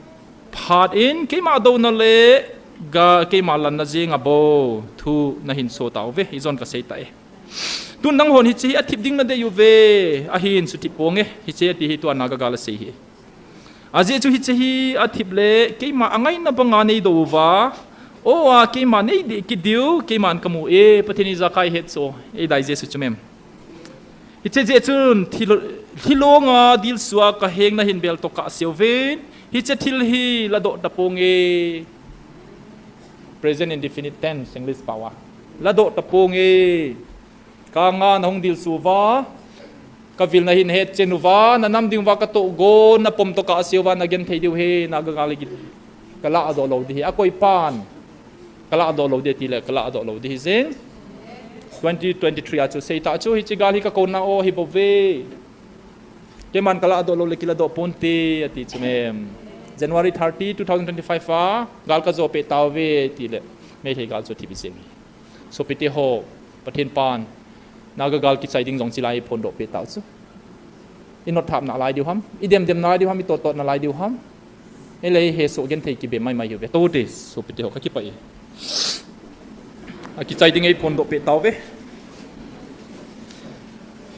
phat in keima douna le ga keima lanna jeng a bou thu na hin so tauve, ijon ka sei tai. Tun nanghon hiche hi athip ding na dei uve, ahin suthip ponge, hiche ati hi tua Naga gal a sei hi. Ajeh chu hiche hi athip le keima angaina banga nei do uva, o a keima nei deh kit diu, keiman ka mu e, Pathen ijakai het chu, ei dai Jesu chu mem. Hiche jeh chun thil, thilong a dilsua ka heng na hin bel toh kah seuven, hiche thil hi ladoh taponge. Present indefinite tense, English pao a. Ladoh taponge. Kanga na hung dilsu uva, ka vil na hin hetchen uva, na nam ding uva ka tohgon, na pom toh kah seuva, na genthei diu hi, Naga gal hi ka ladoh lou ding hi, akoi pan. Ka ladoh lou ding tile, ka ladoh lou ding hi jeng. Twenty twenty-three a chu sei ta chu, hiche gal hi ka kouna o hi bou ve. Keiman ka ladoh lou le kiladoh ponte, ati chu mem. January thirty, two thousand twenty-five a, gal ka jo peh tauve, tile. Meitei gal chu thip hi jeng hi. Sopite ho, Pathen pan, Naga gal kichai ding jong chulai phondoh peh tau chu. I notthap nalai diu ham, i demdem nalai diu ham, i tottot nalai diu ham. Ei le i hesoh genthei kibe maimai hiuve. Tote, sopite ho ka kipah e. Akichai ding ei phondoh peh tauve.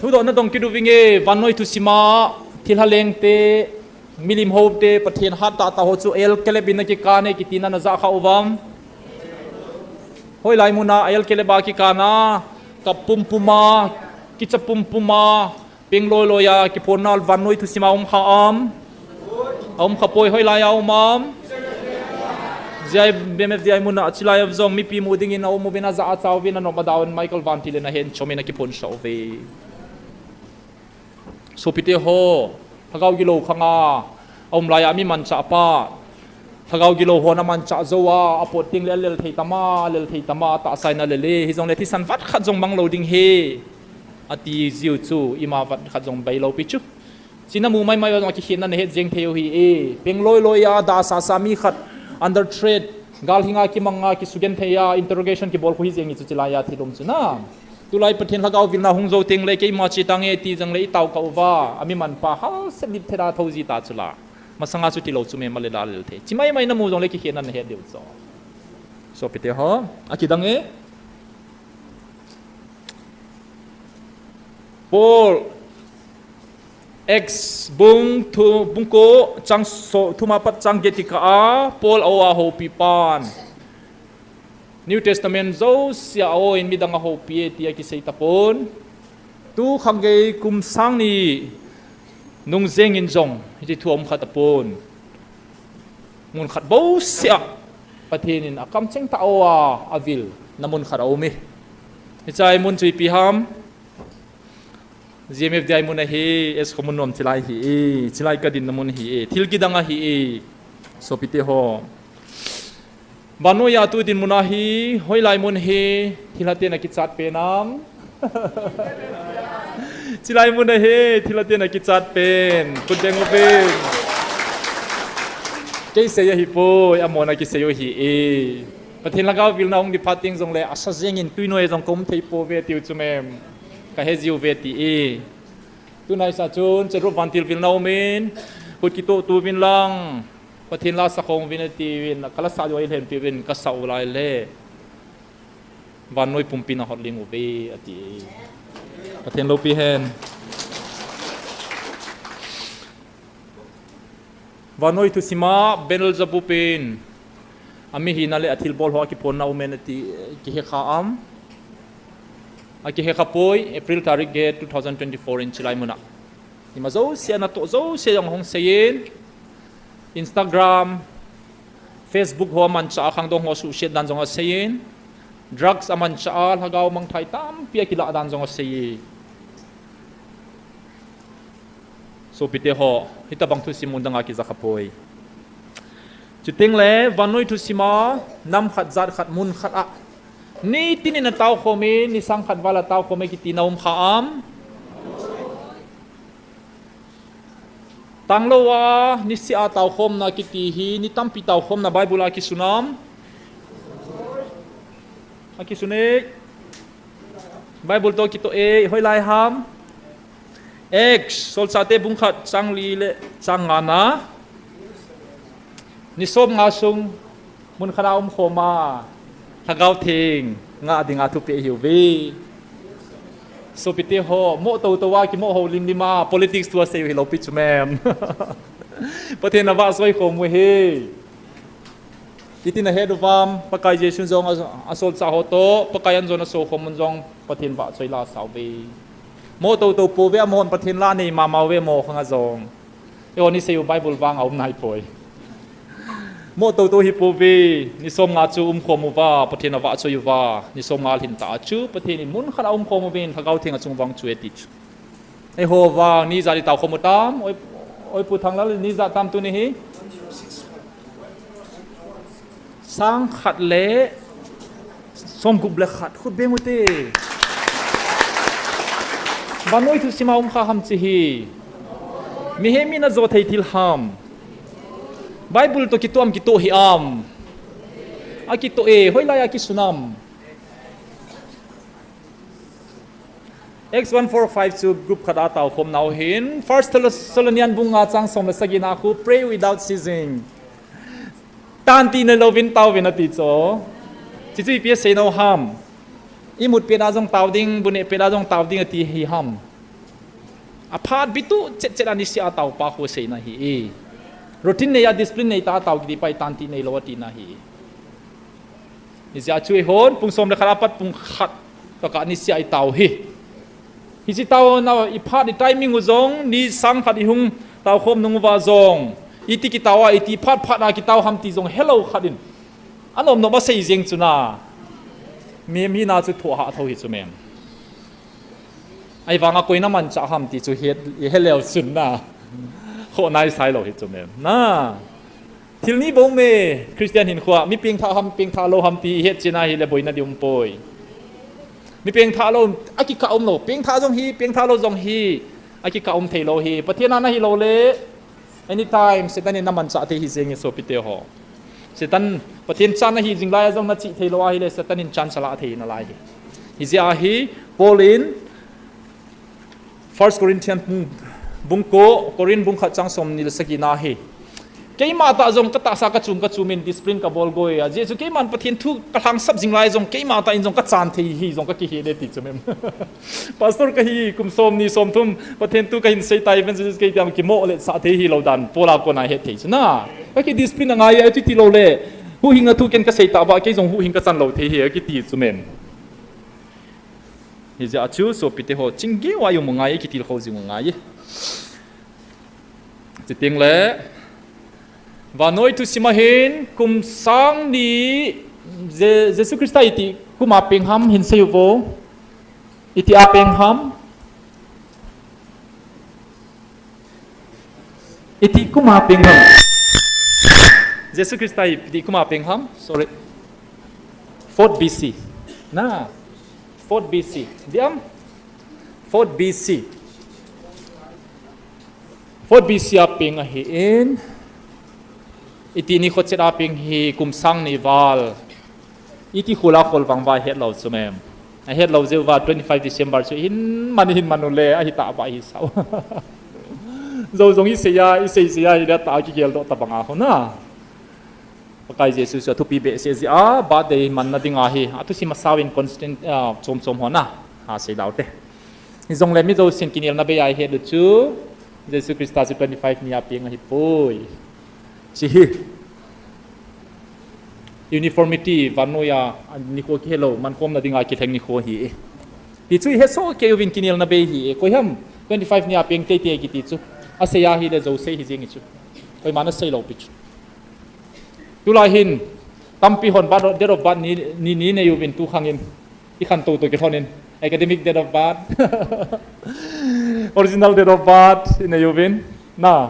Thudoh na dong kit uvinge, vannoi thusim a, thilha lengte, milim houte, Pathen hat tahtah ho chu el kelep in na kikan e, kiti na na jah kha uvam. Hoilai muna el kelep a kikan a, kap pumpum a, kicha pumpum a, peng loiloi a, kiphonna vannoi thusim a um kha am. A um kha poi, hoilai a um am. J I B M F D I muna, chulai a jong mipi mu dingin a um uvin a jah a cha uvin a nom a dau in Michael Vantil in a hen chom in a kiphon sah uve. Sopite ho, lhagao gilou khanga, a um lai a mi manchah pa. Lhagao gilou hon a manchah jou a, a pot teng le a lel thei tam a, a lel thei tam a, tahsa in a lel e, hijongle thisan vat khat jong mang lou ding hi. Ati jiu chu, ima vat khat jong bei lou pi chu. Chuna mu maimai a jong a kikhenna na het jeng thei u hi e, peng loiloi a, dahsasa mi khat, under threat, gal hinga kimanga, kisugenthei a, interrogation kibol khu hi jeng hi chu chulai a thil um chu na. Tulai Pathen lhagao vilna hung jou teng le, keima che tange ti jong le i tao kah uva, a mi manpa, halset lip theda thou ji ta chu la. Masanga chu tilou chu mem a le la lel thei. Chi maimai na mu jong le kikhenna na het diu chu. Sopite ho, a kidang e. Paul, Acts bung thu, bung ko chang so, thum apat chang get kikah a, Paul a-o a houpi pan New Testament jouse a-o in midang ahoupi e ti akisei tapon. Tu khang gei kum sang ni nung jeng in jong hiche thu aum kha tapon. Mun khat bouseh a Pathen in akamcheng tah a o a avil na mun khat aum e. Hiche a mun chu ipi ham? G M F D I mun ahi, S khomun nom chilai hi e, chilai kadin na mun hi e, thil kidang ahi e. Sopite ho. Vannoi a tu dinmun ahi, hoilai mun hi, thilha ten akichat pen am? Chilai mun ahi, thilha ten akichat pen. Khut beng uvin. Kei sei ahipoi, amahon akisei u ahi e. Pathen lhagao vilna hung di phat teng jongle, asa jeng in tuinoi jong ka um thei pouve tiu chu mem. Ka he jiuve ti e. Tuna isa chun, cherup vantil vilna um in, khut kitoh tuvin lang, Pathen la sakhong uvin atiuvin, ka la sah diu ahileh atiuvin, ka sah u laile. Vannoi pumpi in ahot ling uve, ati. Pathen loupi hen. Vannoi thusim a Beelzebub in, amihina le athilbol ho akiphonna um e nati, kihe kha am? Akihe kha poi, April tarik get two thousand twenty-four in chilai mun a. Ima jouse a natoh jouse jong hung seiyin, Instagram, Facebook ho amanchah a khangdong ho suhset dan jong aseiyin, drugs amanchah a lhagao mangthai tampi akilah dan jong aseiyin. Sopite ho, hitabang thusim mun dang a kija kha poi. Chuteng le, vannoi thusim a, nam khat jat khat mun khat a. Nitin in atao khom in, ni sang khat val a tao khom e kiti na um kha am? Tanglou a, nisih a tao khomna kiti hi, ni tampi tao khomna Bible a kisun am? Akisun e. Bible toh kitoh e, hoilai ham? Acts, Solchahte bung khat chang li le chang nga na. Ni som nga sung, mun khat a um khom a, Lhagao Theng ngah dinga thupeh ahiuve. Sopite ho, mo toto a kimo ho limlim a, politics thu asei u hilou pi chu mem. Pathen in avahchoi khom u ahi. Itin ahet uvam, Pakai Jesu jong a, asolchah ho toh, Pakai an jong aso khom un jong, Pathen vahchoi la asauve. Mo toto pouve amahon Pathen la nei mama uve mo khang a jong. Eiho ni sei u Bible vang a um nai poi. Mo toto hi pouve, ni som nga chu um khom uva, Pathen avahchoi uva, ni som nga lhin ta a chu, Pathen in mun khat a um khom uvin, Lhagao Theng achung vang chu e ti chu. Eiho vang, ni ijat i tao khom u tam, oi, oi Pu Thanglal, ni ijat tam tuni hi. Sang khat le, som gup le khat, khut beng u te. Vannoi thusim a um kha ham chi hi. Mihem in ajo thei thil ham. Bible toh kitoh am kitoh hih am. Akitoh e, hoilai a kisun am. Acts one four five chu group khat a tao khom nau hin. First Thessalonian bung nga chang som le sagi na khu, pray without ceasing. Tanti neilouvin taovin ati chu. Chuchu ipi asei nau ham. Imut pet a jong tao ding, bu neh pet a jong tao ding ati hi ham. Aphat bit u chet chet a nisih a tao pa khu seina hi e. Routine nei a discipline nei ta a tao kiti pa hi tanti neilou atina hi e. Hijeh a chu eihon, pung som le khat apat pung khat tokah nisih a i tao hi. Hiche taona i phat i timing u jong, ni sang khat i hung tao khom nung uva jong, iti kitao a, iti phat phat a kitao ham ti jong helou khat in. Anom nom a sei jeng chu na. Mihem hina chu thoh hah tho hi chu mem. Ahivang a koi na manchah ham ti chu het, i he leu chun na. Khoh nai sai lou hi chu mem. Na. Thil ni bou me, Christian hinkhoa, mi pengthah ham, pengthah lou ham ti i het china hile boina di um poi. Mi pengthah lou, akikah um lou, pengthah jong hi, pengthah lou jong hi, akikah um thei lou hi. Pathen a na hi lou le, anytime, Satan in na manchah thei hi jeng e sopite ho. Satan, Pathen cha na hi jing lai a jong na chih thei lou ahile, Satan in chance ala thei nalai hi. Hijeh a hi, Paul in, First Corinthians bung, bung ko, Corinth bung khat chang som ni le sagi na hi. Keima tah jong katahsa kachum kachum in discipline kabol goi a. Ajeh chu keiman Pathen thu kalhangsap jing lai jong keima tah in jong kachan thei hi jong kakihe e ti chu mem. Pastor kahi kum som ni som thum Pathen thu kahin sei tai evangelist kei tiang kimo le sa thei hilou dan Paul a kona het thei chu na. Kaki discipline angai a chu tilou le. Huhhingna thu ken kasei tah ba kei jong huhhing kachan lou thei hi kiti chu mem. Hijeh a chu sopite ho chingeu a i um u ngai, i kitilkhou jing u ngai. Chuteng le, vannoi thusim a hin kum sang ni Je-, Jesu Christa iti kum a peng ham hin sei uvo. Iti a peng ham. Iti kum a peng ham. Jesu Christa iti kum a peng ham. Sorry. Fourth B C. Na. Fourth B C. Diam? Fourth B C. Fourth B C a peng ahi in. Iti nikho chet a peng hi kum sang ni val. Iti khula khol vang va hetlou chu mem. Ahetlou jeh uva twenty-five December chu hin man hin man u le ahi tah ba hi sao. Jou jong i sei a, i sei sei a, i da ta kigel doh ta bang a ho na. Pakai Jesu chu athupi behseh jeh a, birthday manna ding ahi. Athusim a sao in constant, ah, chom chom ho na. Ha sei dau te. Hijongle mi jousen kinelna bei a i het u chu. Jesu Christa chu twenty-five ni a peng ahi poi. Chi hi. Uniformity, vannoi a, nikho kihelou, mankhomna ding a kilheng nikho hi. Ti chu i het soh kei uvin kinelna bei hi. Koi ham, twenty-five ni a peng teitei kiti chu. Asei a hile jou sei hi jeng i chu. Koiman asei lou pi chu. Tulai hin, tampi hon birth, date of birth ni, ni, ni nei uvin tu khang in. I khantou tou kilhon in. Academic date of birth. Original date of birth, i nei uvin. Na.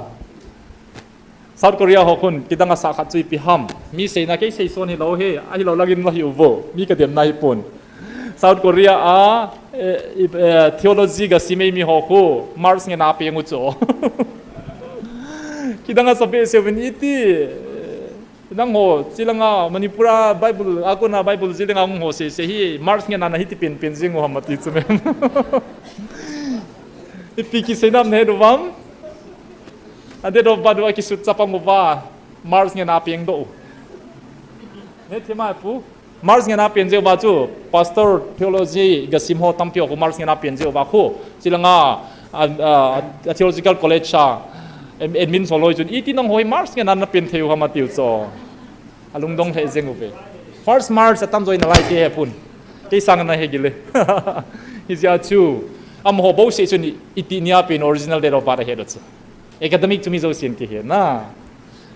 South Korea ho khun, kidang a sa khat chu ipi ham. Mi seina kei sei son hilou hi, ahilou langin la hi uvo. Mi kademna hi pon. South Korea a, eh, i, eh, theology gasim ei mi ho khu, March ngen a peng u chu. Kidang a sa behseh uvin iti, eh, nangho, chilanga Manipur a Bible, a kona Bible chilanga hung ho sei sei hi, March ngen a na hiti pen pen jing u ham ati chu mem. Ipi kisei nam nahet uvam. A date of birth u akisut chapang uva, March ngen a peng doh u. Nahet thei mai pu. March ngen a peng jeh uva chu, pastor theology gasim ho tampi ho khu March ngen a peng jeh uva khu. Chilanga, a, a, a theological college a, em, admin ho loi chun, iti nangho hi March ngen a na peng thei u ham atiu chu. Alungdong lheh jeng uve. First March atam jo in alai te he pun. Kei sang ana he gile. Hijeh a chu, amaho bouseh chun i, iti ni a peng original date of birth ahet u chu. Academic chu mi jousen kihe na.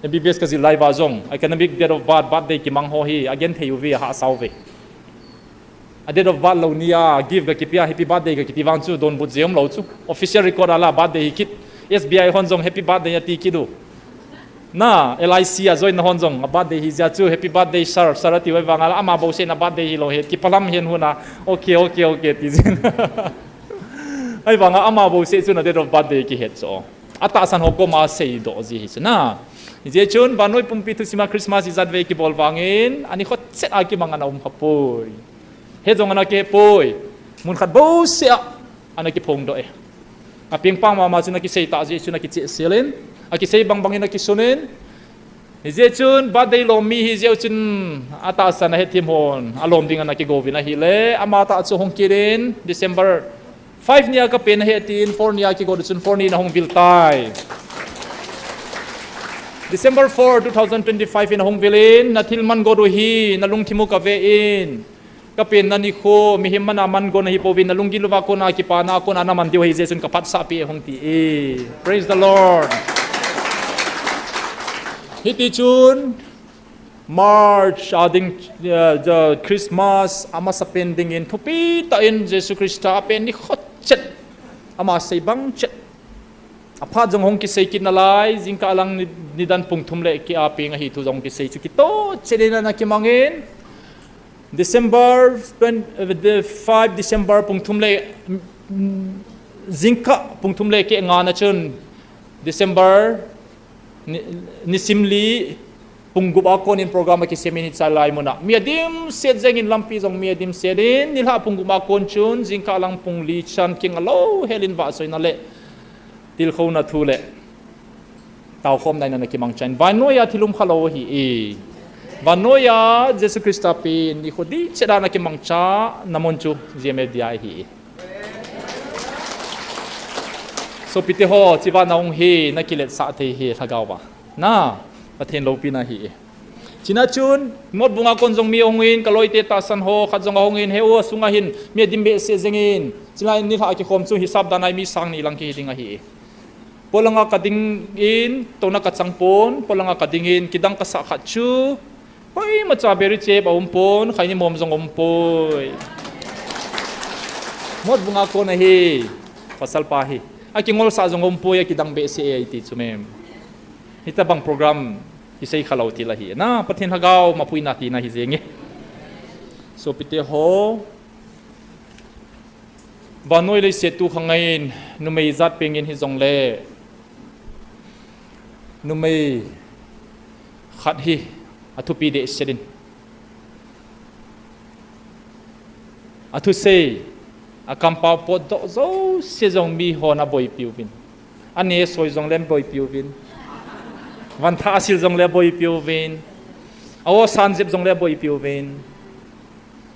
M B B S kajil lai uva jong, academic date of birth, birthday kimang ho hi, agenthei uve, ahahsa uve. A date of birth lou ni a, gift kakipia, happy birthday kakiti vang chu, donbut jeh umlou chu. Official record a la, birthday hi kit. S B I hon jong, happy birthday ati kit u. Na, L I C a join na hon jong, a birthday hi jeh a chu, happy birthday sir, sir ati u ahivang a la, ama bouseh na birthday hilou het, kipalam hen huna, okay, okay, okay, ti jin. Ahivang a ama bouseh chu na date of birthday kihet chu. Atahsan ho koma seidoh ji hi chu na. Hijeh chun, vannoi pumpi thusim a Christmas ijat vei kibol vangin, ani khotchet a kimang ana um khapoi. He jong ana kihe poi. Mun khat bouseh a, ana kiphongdoh e. Apeng pang mama chun akisei tah jeh chun akicheh sel in. Akisei bang bangin akisun in. Hijeh chun, birthday lom mi hijeh chun, atahsan ahethem hon, alom ding ana kigouvin ahile, ama tah chu hung kit in, December five ni a kapen ahi tin, four ni a kigo chun, four ni na hung vil tai. December four, two thousand twenty-five in ahung vil in, na thil man got u hi, na lungthim u kave in, Kapenna nikho, mihem mana man gon ahi pouvin, na lunggil uva kona kipana kona na man diu ahi jeh chun ka phatsah pi e hung ti e. Praise the Lord. Hiti chun, March a ding, uh, the Christmas, amasa pen dingin thupi tah in Jesu Christa a pen nikho chet, ama sei bang chet. Aphat jong hung kisei kit nalai, jingkah lang ni, nidan pung thum le keh a peng ahi thu jong kisei chu kitoh chet in ana kimangin. December twenty, uh, the five December pung thum le, mm, jingkah pung thum le keh nga na chun December ni, nisim li pung gup a konin program a kisem in hiche lai muna. Mi adimset jengin lampi jong mi adimset in, nilhah pung gup a kon chun, jingkah lang pung li chan kinga lou helin vahchoina le tilkhouna thu le Taokhomna in ana kimangchan. Vannoi a thil um khalou ahi e. Vannoi a Jesu Christa pen nikho dihchet a ana kimangchana mun chu G M F D I ahi e. Sopite ho, chivang nahung hi, nakiletsah thei hi, lhagao va. Na, Pathen loupina ahi e. Chuna chun, Motbung a kon jong mi ahung in, kaloite tahsan ho, khat jong ahung in, he u asunga hin, mi adim behseh jeng in, chulai nilhah kikhom chu hisap dan a mi sang ni lang kihi ding ahi e. Polanga kading in, touna kachang pon, polanga kading in, kidang kasah khat chu, koima cha beri chep aum pon, khaini mom jong aum poi. Motbung a kon ahi, pasal pa hi. Akingolsah jong aum poi, akidang behseh e iti chu mem. Hitabang program, kisei khalou til ahi. Na, Pathen lhagao, mapuina tina hi jeng e. Sopite ho, vannoi leiset tu khang in, numei jat peng in hijongle, numei khat hi, athupi dehset in. Athusei, akampao potdoh jouse jong mihon aboipi uvin. Anesoi jongle aboipi uvin. Vantha asil jongle aboipi uvin. Aosan jep jongle aboipi uvin.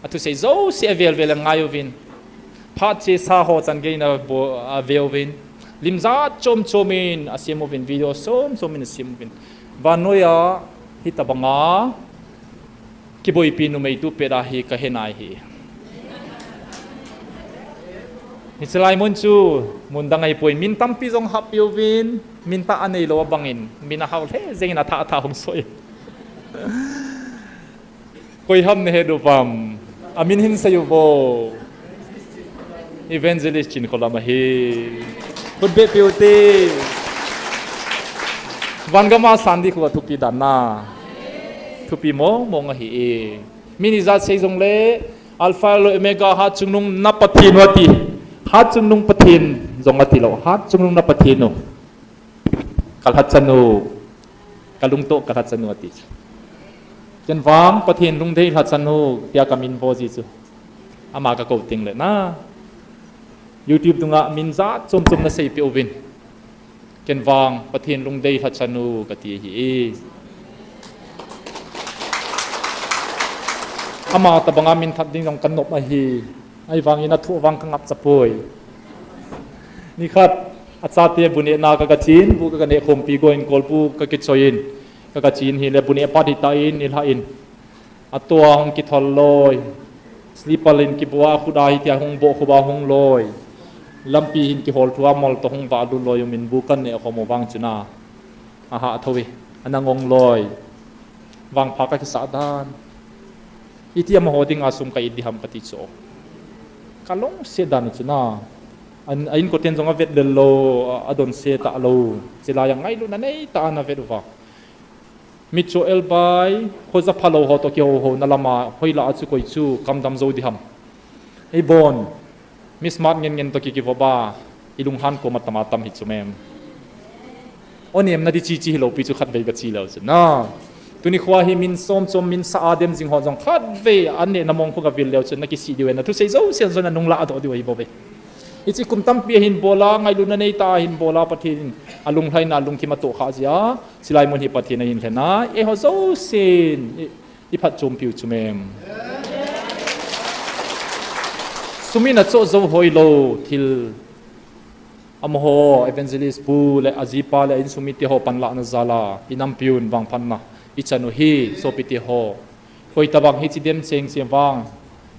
Athusei jouse avel vel angai uvin. Phat chesa ho chan gei in abo-, ave uvin. Lim jat chom chom in asem uvin, video chom chom in asem uvin. Vannoi a hitabanga kiboipi numei tu pet a hi kahe nai hi. Hiche lai mun chu mun dang ahipoi, min tampi jong happi uvin, min tah aneilou abang in, min ahao lheh jeng in athah athah hung soi. Koi ham nahet uvem? Amin hin seiyu vo. Evangelist Chinkholam ahi. Khut behpi u te. Vangam a san ding khu athupi dan na. Thupi mong mong ahi e. Min ijat sei jongle, Alpha le Omega, hatchungnung na Pathen u ati. Hatchungnung Pathen jong atilou. Hatchungnung na Pathen u. Kalhachan u, kalungtoh kalhachan u ati chu. Ken vang Pathen lungdei lhachan u, tia kamin vo ji chu. Ama kakou teng le na. YouTube dunga min jat chom chom naseipeh uvin. Ken vang Pathen lungdei lhachan u, kati ahi e. Ama tabanga min that ding jong kanop ahi. Ahivangin athu vang kangapcha poi. Nikhat, achate bu nehna kagachen, bu kaganeh khompi go in kolbu kakichoi in, kagachen hile bu neh pat hita in, nilhah in. Ato a hung kithol loi. Slipper in kibua, khut a hitia hung boh, khuba hung loi. Lampi hin kihol thua mol toh hung vah lut loi umin bu kaneh khom u vang chuna. Ahah thou e, ana ngong loi. Vangpha kakisah dan. Iti amaho dinga sum ka-it diham kati chu. Kalungset dan u chuna. An, a inkoten jong avet lel lou, a, adonse talou. Chulai a ngailutna neitah a ana vet uva. Mitcho elbai, khoja phalou ho toh kihou houna lama, hoilah a chu koi chu, kamdam jou diham. Eibon, mi smart ngen ngen toh ki, kivop a, ilunghan kom atam atam hi chu mem. O nemna di chi chi hilou pi chu khatvei kache leu chun. Na. Tuni khoa hi min som chom min sa a dem jing ho jong khatvei anehna mong khu kavil leu chun nakisih diu e, nathusei jouse jong nanung lahdoh diu ahi bouve. Hiche kum tampi ahin bol a, ngailutna neitah a ahin bol a, Pathen in alunglhaina, alungthim atoh khah jeh a, chulai mun hi Pathen ahin lhen a, eiho jousen, i, iphatchompi u chu mem. Sum in achoh jou hoilou thil. Amaho, evangelist pu le ajipa le a insung mite ho panlahna jal a, inampiun vangphatna ichan u hi, sopite ho. Koi tabang hiche dem cheng che vang,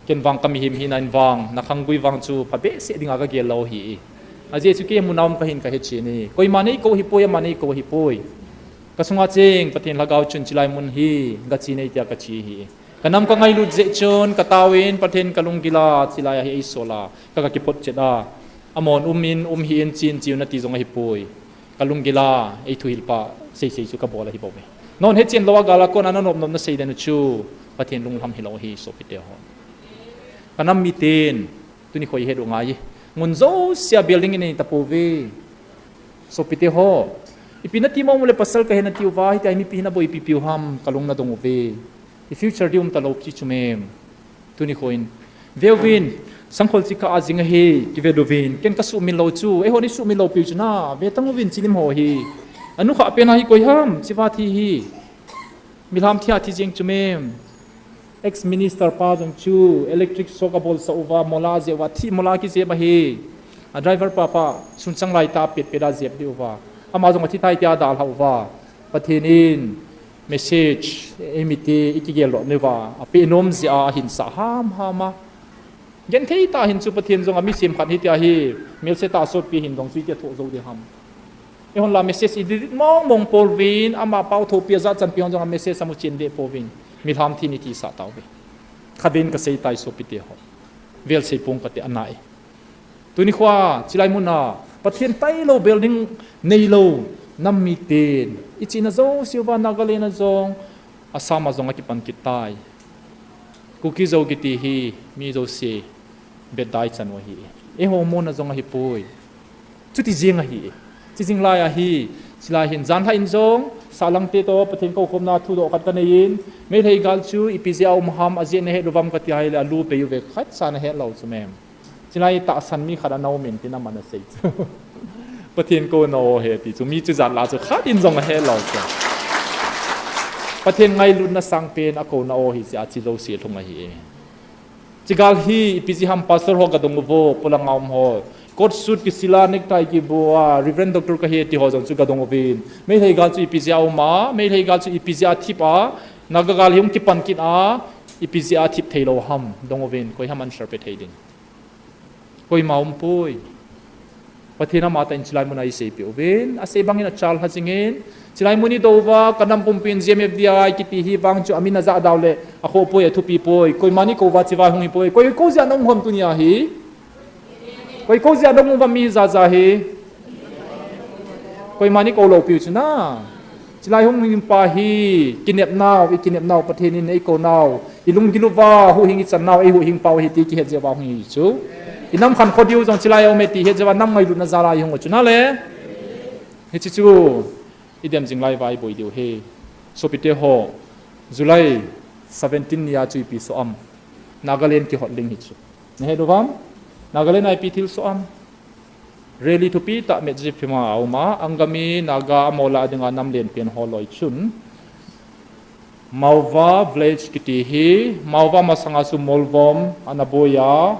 ken vang kamihem hina in vang, nakhanggui vang chu phabehseh dinga kagel lou ahi. Ajeh chu kei muna um kahin kahechen e. Koima neikou hipoi, ama neikou hipoi. Kasunga cheng Pathen lhagao chun chulai mun hi, gache nei tia kache ahi. Kanam kangailut jeh chun, kataovin, Pathen kalunggil a, chulai a hi eisol a, ka, kakipot chet a. Amahon um in, um hih in, chen cheu nati jong ahipoi. Kalunggil a, eithuhilpa, seisei chu kabol ahi bouve. Nahon hechen lou a gal a kona nanop nop nasei den u chu, Pathen lunglham hilou ahi, sopite ho. Kanam miten, tuni khoi het u ngai e. Ngun jousea building in nei tapouve. Sopite ho. Ipi nati mong ule pasal kahi nati uva, hitia hi mipi hin aboipi piu ham, kalung nadong uve. I future di um talou pi chu mem. Tuni khoin. Veuvin, sangkhol chikah a jing ahi, kivet uvin. Ken kasuhmil lou chu, eihon isuhmil lou piu chu na, ve tang uvin chilim ho hi. Anukha pen a hi koi ham, chiva thi hi. Milham thi a thi jeng chu mem. Ex-minister pa jong chu electric shock abolsah uva, mola jeh uva, thi mola kijep ahi. A driver pa pa, sunchang lai ta pet pet a jep ding uva. Ama jong athi tai tia dalha uva. Pathen in message, eimite, ikigel lou uva. Ape nom jeh a, ahinsah ham ham a. Genthei tah hin chu Pathen jong a mi sem khat hi tia hi, melse tah sotpi hin dong chu itia thoh jou ding ham. Eihon la message i delete mong mong pouvin, ama pao thopi a jachanpi hon jong a message amu chen deh pouvin. Milham thi ni ti sah tauve. Khatvei in kasei tai sopite ho. Vel sei pong kate anai. Tuni khoa, chilai mun a, Pathen tailou building neilou, nam miten. Ichihna jouse uva Nagaland a jong, Assam a jong akipan kit tai. Kuki Zo kiti hi, mi jouse, vetdai chan u ahi. Eiho mona jong ahipoi. Chuti jeng ahi. Chijing lai ahi, chilai hin, janhi in jong, Salangte toh, Pathen koukhomna thudoh khat kanei in, Meitei gal chu, ipi jeh a um ham, ajeh nahet lou vam kati ahile, alu pei uve khatcha nahet lou chu mem. Chilai tahsan mi khat ana um in tin aman asei chu. Pathen kouna o ahi ti chu, mi chu jat la chu khat in jong ahet lou chu. Pathen ngailutna sangpen akouna o ahi jeh a chi jouse lhung ahi. Chigal hi, ipi jeh ham pastor ho gadong uvo, polanga um ho. Coat suit kisila necktie kibua, Reverend Doctor kahi ti ho jong chu gadong uvin. Meitei gal chu ipi jeh a um a, Meitei gal chu ipi jeh a thip a, Naga gal hi hung kipan kit a, ipi jeh a thip thei lou ham, dong uvin, koi ham answer pe thei ding. Koima umpoi. Pathen amatah in chilai mun a isei peh uvin, asei bangin achal ha jingin, chilai mun idou uva, kanam pumpin G M F D I kiti hi vang chu amin ajah dau le, akhoh poi, athupi poi, koima ni kou uva chiva hung hipoi, koi kou jeh a nahung ham tuni a hi. Koi kou jeh a nahung uva mi jaja hi. Koima ni kou lou piu chu na. Chilai hung hing pa hi, kinep nau, i kinep nau, Pathen in eikou nau, i lunggil uva, huhhing i chan nau, ei huhhing pau ahi ti kihet jeh uva hung hi chu. I nam khankho diu jong chilai a um e ti het jeh uva nam ngailutna jal a i hung u chu na le. Hiche chu, i dem jing lai uva i boi diu ahi. Sopite ho, July seventeen ni a chu ipi soh am. Nagaland kihot ling hi chu. Nahet u vam? Nagaland a ipi thil soh am. Rally thupi tah Medziphema a um a, Angami Naga amola dinga nam lenpen ho loi chun. Mauva village kiti hi, Mauva masanga chu Molvom ana boi a,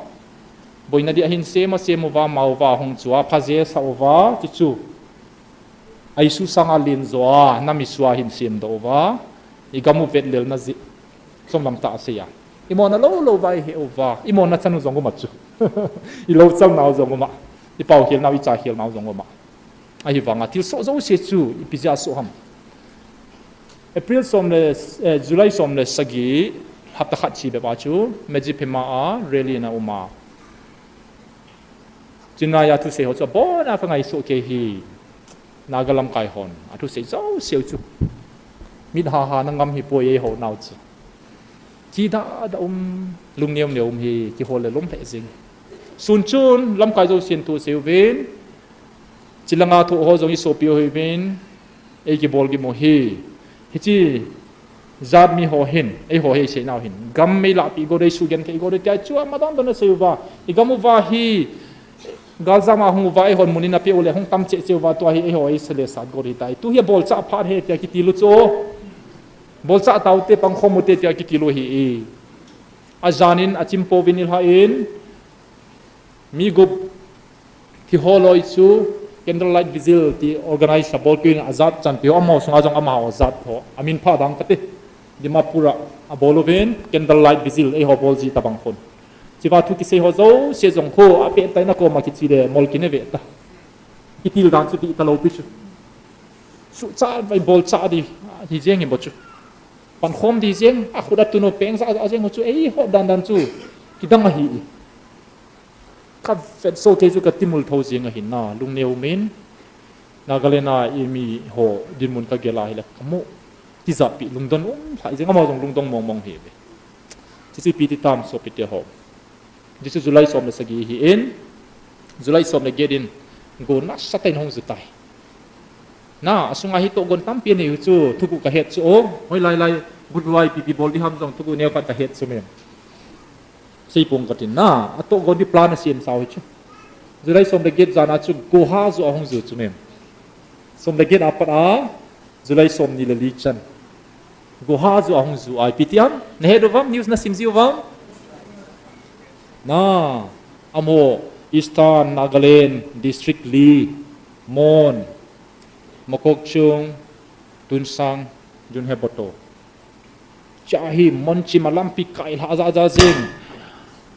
boina dia hin sem a sem uva, Mauva hung chu a, phaje sa uva, ti chu. Aisu sanga len jo a, nam isu a hin sem doh uva, i gam u vetlelna jeh. Chomlam tah asei a. I mona lou lou uva i he uva. I mona chan u jong um a chu. I lou chal nau jong um a. I pau khel nau, i cha khel nau jong um a. Ahivanga thil soh jouse chu ipi jeh a soh ham. April som le, eh, July som le sagi hapta khat chi bep a chu Medziphema a rally na um a. Chunai a thusei ho chu abon a ka ngaisuh kei hi. Naga lamkai hon, athusei jouse u chu. Mit ha ha na ngam hi poi eiho nau chu. Chi da da um, lung neo neo um hi, kihol le lom lheh jing. Sun chun, lamkai jousen thusei uvin. Chilanga thu ho jong i sopi u hi uvin. Ei kibol gim u hi. Hichi, Jat mi ho hin, eiho hi sei nau hin. Gam mei lahpi go dei, sugenthei go dei, tia chu ama don don asei uva. I gam uva hi, galjam a hung uva, eihon mun in apeh u le, hung tam cheh cheh uva, tua hi eiho hi sele sat go dei tai. Tu hi abolchah phat hi, tia kitil u chu. Bolchah taute, pangkhom ute, tia kitil u hi. Ajan in, achim pouvin ilha in, mi gup Thi holoi chu candlelight vigil ti organize abol tuin ajat chan ti ho amaho sunga jong amaho jat ho. Amin pha dang kati. Dimapur a abol uvin candlelight vigil eiho bol ji tabang khun. Chiva thu kisei ho jouse jong khu apeh tai na koma kichi le mol kine ve ta. Kitil dan chu ti talou pi chu. Suhcha vai bolcha di hi jeng hi bo chu. Pankhom di jeng a khuda tunu peng ja ja jeng ho chu eiho dan dan chu kidang ahi. Ka vet so kei chu ka timul tho jing ahin na, lungneo min, Nagaland a i mi ho dinmun ka gel a hile ka mu, tijat pi lungdon um lhai jing, amaho jong lungdong mong mong hi ve. Chuchu ipi ti tam sopite ho. Chuchu July som le sagi hi in, July som le get in, go nasatah in hung ju tai. Na, asunga hi tohgon tampi anei u chu, thuguh ka het chu o, hoilai lai, good Y P P bol di ham jong thuguh neo khat ka het chu mem. Seipong katin na, atohgon di plan asem sau hi chu. July som le get jan a chu, go ha ju ahung ju chu mem. Som le get apat a, July som ni le li chan. Goha ju ahung ju a ipi ti ham? Na het uvam, news na sim ji uvam? Na, amaho Eastern Nagaland, District li, Mon, Mokokchung, Tuensang, Junheboto. Cha hi Mon chim a lampi kai lha ja ja jing.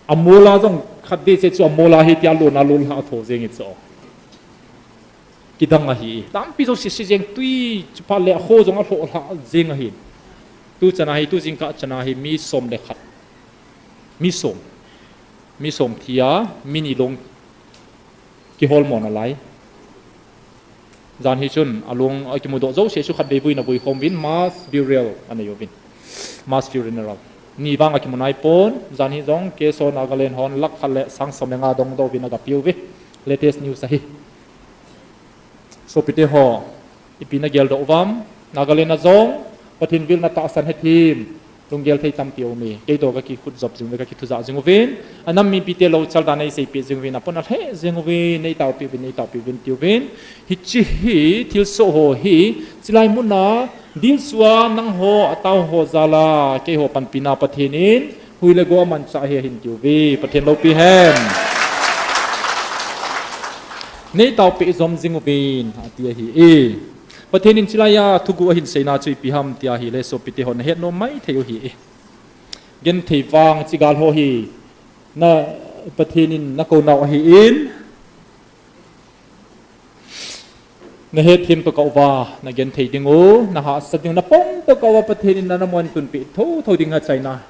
Amol a jong khat dei se chu amol a hi tia lona lon lha tho jing i chu. Kidang ahi. Lampi jouse se jeng tui chu pha le ho jong alho lha jing ahi. Tu chana hi, tu jingkah chana hi mi som le khat. Mi som. Mi som thi a, mi ni long kihol mo nalai. Jan hi chun, along, akimudoh jouse chu khatvei vui na vui khom uvin, mass burial anei uvin. Mass funeral. Ni vang akimu nai pon, jan hi jong, K S O Nagaland hon, lakh khat le sang som le nga dong doh uvin agape uve. Latest news ahi. Sopite ho, ipi na geldoh uvam, Nagaland a jong, Pathen vil na tahsan hethem, lunggel thei tampi aume, kei toh ka kikhut jop jing uve, ka kithu jah jing uvin, anam mipite louchal dan nei seipeh jing uvin, apon alheh jing uvin, nei taopeh uvin, nei taopeh uvin, ti uvin, hiche hi, thilsoh ho hi, chulai mun a, dilsu a, nangho, atao ho jal a, keiho panpina Pathen in, Hui le go amanchah ahi ahin ti uve, Pathen loupi hen. Nei taopeh jom jing uvin, ati ahi e. Pathen in chulai a thuguh ahin seina chu ipi ham ti ahile sopite ho na het nom maithei u ahi e. Genthei vang chugal ho hi na Pathen in na kou nau ahin. Na hethem toh kah uva, na genthei ding u, na hahsat ding u, na pom toh kah uva Pathen in na, na mun tunpeh thotho ding achaina.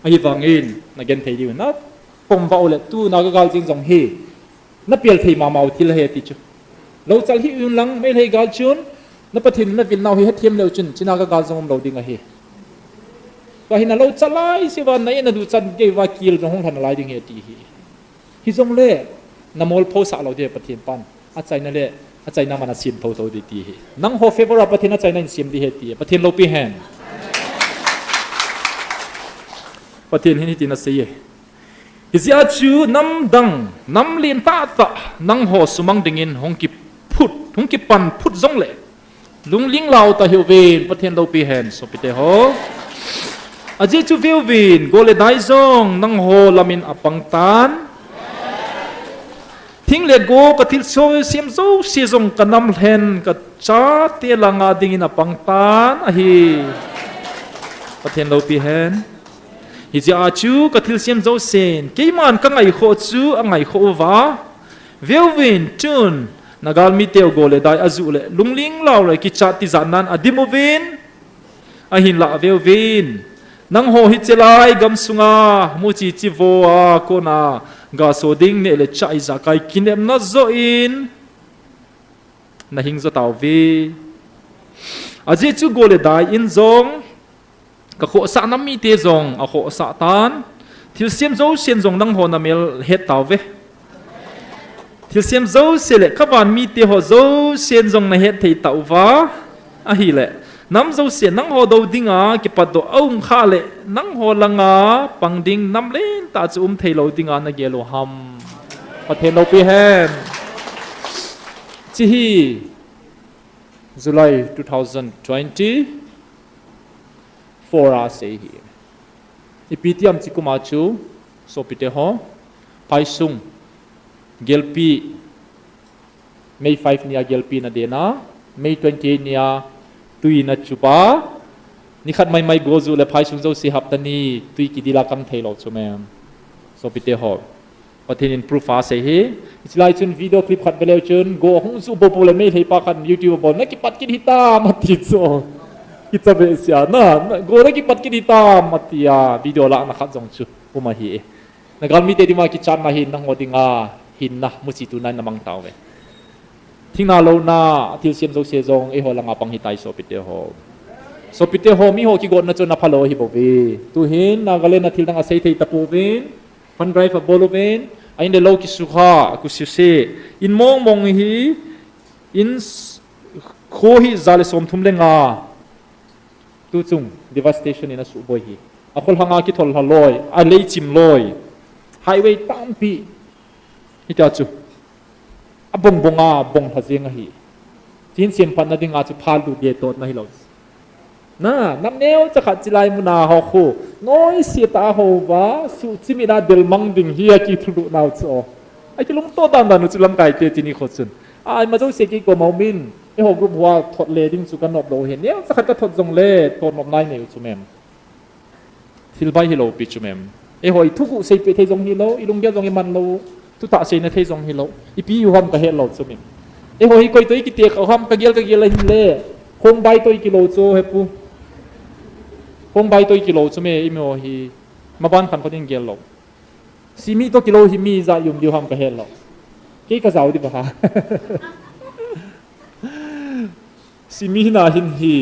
Ahivangin, na genthei ding u, na pom uva uleh tu, na gagal jing jong hi, na pel thei mama u thil ahi ti chu. Louchal hih un lang, Meitei gal chun, na Pathen na vil nau hi hethem leu chun, chuna gagal jong umlou ding ahi. Tua hi na louchal lai, siva na e na duchan gei uva kil jong hung lhan lai ding ahi ti hi. Hijongle, na mol phosah lou ding Pathen pan. Achaina le, achaina man asem thotho ding ti hi. Nangho favor a Pathen achaina in sem ding ahi ti. Pathen loupi hen. Pathen hin hitin asei e. Hijeh a chu namdang, nam lentah tah, nangho sumang dingin hung kiphut, hung kipan phut jongle. Lungling lau ta hiuvin, Pathen loupi hen, sopite ho. Ajeh chu veuvin, go le dai jong, nangho lamin apang tan. Thing le go ka thilsem jouse jong ka nam lhen ka chate langa dingin apang tan ahi. Pathen loupi hen. Hijeh a chu ka thilsem jousen, keiman ka ngaikhoh chu angaikhoh uva. Veuvin tun, na galmi teu go le dai ajuh le, lungling lau le kichat tijat nan adim uvin, ahinlah veuvin. Nangho hiche lai gamsunga, muchi chivo a, kona, gaso ding neh le chah ijakai kinepna joh in, na hing jo tauve. Ajeh chu go le dai in jong, ka khohsah nam mite jong akhohsah tan. Thilsem jousen jong nangho na mel het tauve. Thilsem jouse le ka van mite ho jousen jong na het thei tauva. Ahile, nam jouse nangho dou dinga kipatdoh aum khah le nangho langa pang ding nam lentah chu um thei lou dinga na gel u ham. Pathen loupi hen. Hiche hi July two thousand twenty. Four a sei hi. Ipi ti ham hiche kum a chu, sopite ho, phaisung, gelpi, May five nia gelpi na dena, May twenty-eight nia tui na chupa, nikhat maimai go juh le phaisung jouse hapta ni tui kidila kang thei lou chu mem. Sopite ho. Pathen in proof a sei hi. Hiche lai chun video clip khat veleu chun, go hung juh bobo le Meitei pa khat YouTube a bol, na kipat kit hitam ati chu. Kicha behseh a, na, na, go na kipat kit hitam ati a, video lahna khat jong chu um ahi e. Na galmite dinga kichatna hin, nangho dinga hinna, muchi tuna in na mang tauve. Thingna louna, thilsem jouse jong, eiho langa pang hitai sopite ho. Sopite ho, miho kigotna chu na phalou ahi bouve. Tuhin, Nagaland a thil dang asei thei tapouvin, fund drive abol uvin, a in le lou kisukha, akususe, in mong mong hi, in s-, kho hi ja le somthum le nga, tuchung devastation in asuhboi hi. Akholhanga kithol lha loi, alei chim loi, highway tampi, hitia chu, abong bonga, bong lha jeng ahi. Hin semphatna dinga chu phalut le totna hilou. Na, nam neocha khat chilai muna ho khu, noise tah a houva, suhchimit a delmang ding hi akithulut nau chu. Akilungto dandan u chu lamkai te chini kho chun. A, ima jouse kei koma umin, eiho group hoa thot le ding chu kanop lou hi. Neocha khat kathot jongle, totnop nai nei u chu mem. Thil bai hilou pi chu mem. Eiho i thuguh seipeh thei jong hilou, i lunggel jong i man lou, thutah seina thei jong hilou. Ipi u ham kahet lou chu mem. Eiho hi koi toh i kitekah u ham kagel kagel a hin le. Khongbai toh i kilou chu hepu. Khongbai toh i kilou chu me, i mi ho hi. Maban khankho ding gel lou. Simi toh kilou hi mi ijat i um diu ham kahet lou. Kei kajao di ba ha. Simi hina hin hi.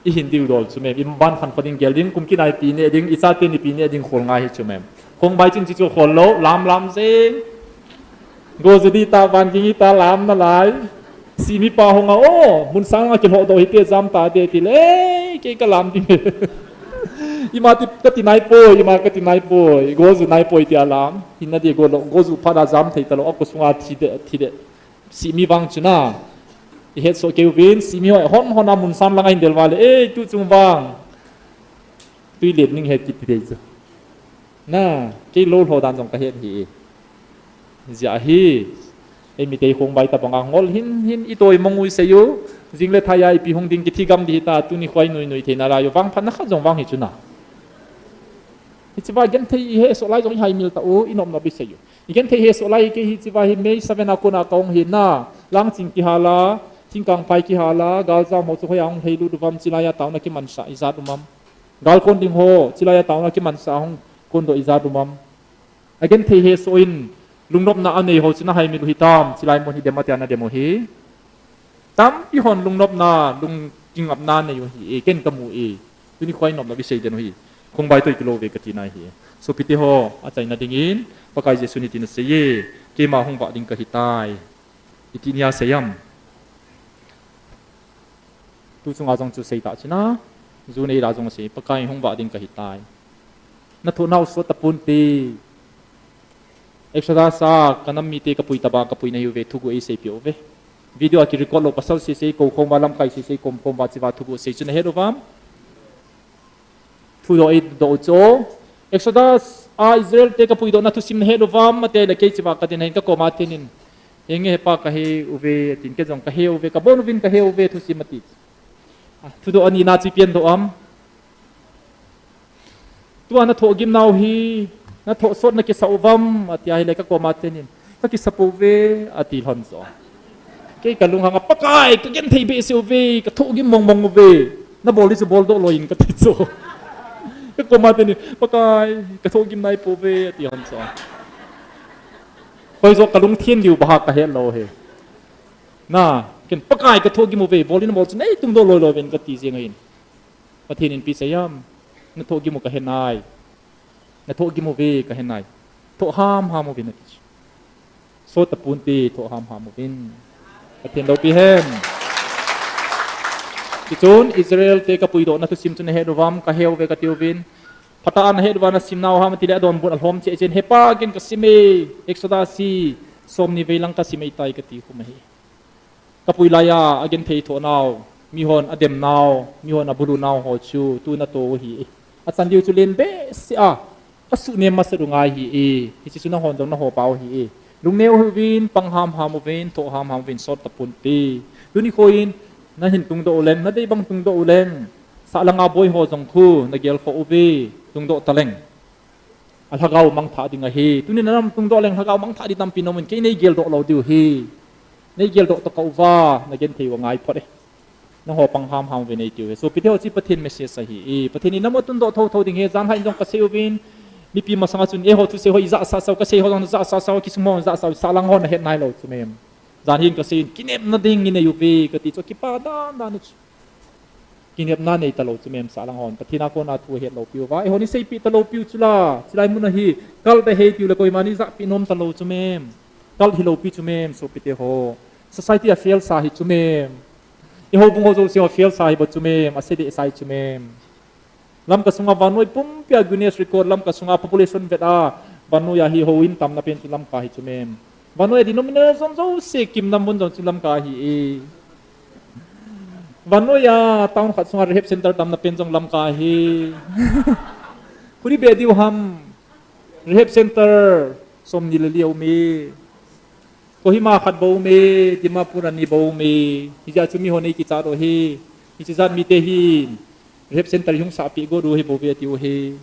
I hin diu dol chu mem, i maban khankho ding gel ding, kum kit a ipi neh ding, i chaten ipi neh ding khol ngai hi chu mem. Khongbai chun chi chu khol lou, lam lam jeng. Go ju di ta van ging i ta lam nalai. Simi pa hung a, o, mun sang a kilhoh doh hite jam tate ti le, kei kalam ding. Ima ti, kati nai poi, ima kati nai poi, go ju nai poi ti a lam. Hinna di go lou, go ju phat a jam thei talou, a ko sunga thi de, thi de. Simi vang chu na. I hetsoh kei uvin, simi ho hon hon a mun sang langa hin del vale, ei, tu chung vang. Tui let ning het kiti dei chu. Na, kei lou lho dan jong kahet hi. Jia hi. Ei mite khongbai tabang a ngol hin hin i toi mong u i sei u. Jing le thai a ipi hung ding kithi gam di hita tuni khoi nui nui theina lai u vangphatna khat jong vang hi chu na. Hiche va genthei i hesoh lai jong i haimil ta u, i nop nop i sei u. I genthei hesoh lai kei hiche va hi May seven a kona kahung hi na, langching kihal a, thingkang pai kihal a, galjam ho chu hoiya hung lheilut uvam chilai a taona kimansah ijat um am. Gal kon ding ho, chilai a taona kimansah hung kondoh ijat um am. A genthei hesoh in, lungnopna anei ho chu na haimil u hitam, chilai mun hi dem a tia na dem u hi. Tampi hon lungnopna, lungkingapna nei u hi e, ken kamu e. Tuni khoi nop nop i sei den u hi. Khongbai toh i kilou ve kati nai hi. Sopite ho, achaina dingin, Pakai Jesu in hitin asei e, keima hung vah ding kahitai. Iti nia sei am. Tu chunga jong chu sei ta china, ju nei la jong sei, Pakai hung vah ding kahitai. Na thoh nau sot tapon te. Exodus a, ka nam mite kapui taba, kapui nahiu ve, thugu ei seipeh u ve. Video a ki record lou pasal sei sei, kou khom va lamkai sei sei, kom khom va chiva thugu sei chu nahet uvam. Thudoh ei doh u chu. Exodus a Israel te kapuidoh na thusim nahet uvam, ati le kei chiva katin hin kakoma tin in. Henge hepa kahe uve, atin kei jong kahe uve, kabon uvin kahe uve, thusim ati. A, thudoh ani na chi pian doh am. Tua na thohgim nau hi, na thoh sot na kisa uvam, ati ahile kakoma tin in. Kakisa pouve, ati lhon jo. Kei kalunghang a Pakai, kagenthei behseh uve, kathohgim mong mong uve. Nabol di chu boldoh loi in kati chu. Kakoma tin in, Pakai, kathohgim nai pouve, ati lhon jo. Hoi jo kalungthin diu baha kahet lou hi. Na, ken Pakai kathohgim uve, bol di nabol chu nei tungdoh loi loi uvin kati jeng ahin. Pathen in ipi asei am, na thohgim u kahe nai. Na thohgim uve kahe nai. Thoh ham ham uvin ati. Sot tapon te thoh ham ham uvin. Pathen loupi hen. Tichun Israel te kapuidoh na thusim chu nahet uvam, kahe uve kati uvin. Phatah a nahet uva nasim nau ham ati le adonbut alhom cheh cheh in hepa ken kasim e, Exodus hi somni vei lang kasim e tai kati khum ahi. Kapui laiya, agenthei thoh nau, mihon adem nau, mihon abulu nau ho chu, tu nato u hi e. Achan diu chu len behseh a, kasuh nem masat u ngai hi e. Hiche chu nahon jong naho pau hi e. Lungneo hih uvin, pang ham ham uvin, thoh ham ham uvin, sot tapon te. Tuni kho in, nahin tungdoh u leng, nadei bang tungdoh u leng. Sahlang a boi ho jong khu, nagel khoh uve, tungdoh taleng. A lhagao mangthah ding ahi. Tuni nanam tungdoh leng lhagao mangthah ding tampi namun kei neigeldoh lou diu hi. Neigeldoh tokah uva, nagenthei u angai phot e. Nangho pang ham ham uve neitiu hi. Sopite ho, hiche Pathen message ahi e. Pathen in namo tundoh thotho ding hi. Janhi in jong kasei uvin. Mipi masanga chun eiho thusei ho ijahsah sao, kasei ho jong najahsah sao, kisum ho najahsah sao, sahlang ho nahet nailou chu mem. Janhi in kasei in, kinepna ding inei uve, kati chu kipa dan dan u chu. Kinepna nei talou chu mem sahlang hon. Pathen a kona thu ahet lou piu va. Eihon iseipeh talou piu chu la. Chulai mun a hi. Cult ahi tiu le koiman ijahpeh nom talou chu mem. Cult hilou pi chu mem, sopite ho. Society a fail sa hi chu mem. Eiho bung ho jouse ho fail sa hi bou chu mem. Ase deh sa hi chu mem. Lamka sunga vannoi pumpi a Guinness Record, Lamka sunga population vet a vannoi a hi houin tamna pen chu Lamka hi chu mem. Vannoi a denomination jouse kimna mun jong chu Lamka hi e. Vannoiya town khat sunga rehab center tamna pen jong Lamka ahi. Khuti be diu ham. Rehab center somni le li aume. Kohima khat bou aume, Dimapur ani bou aume. Hijeh chun miho nei kichat u ahi. Hiche jat mite hin rehab center hung sahpeh got u ahi bou ve tiu ahi.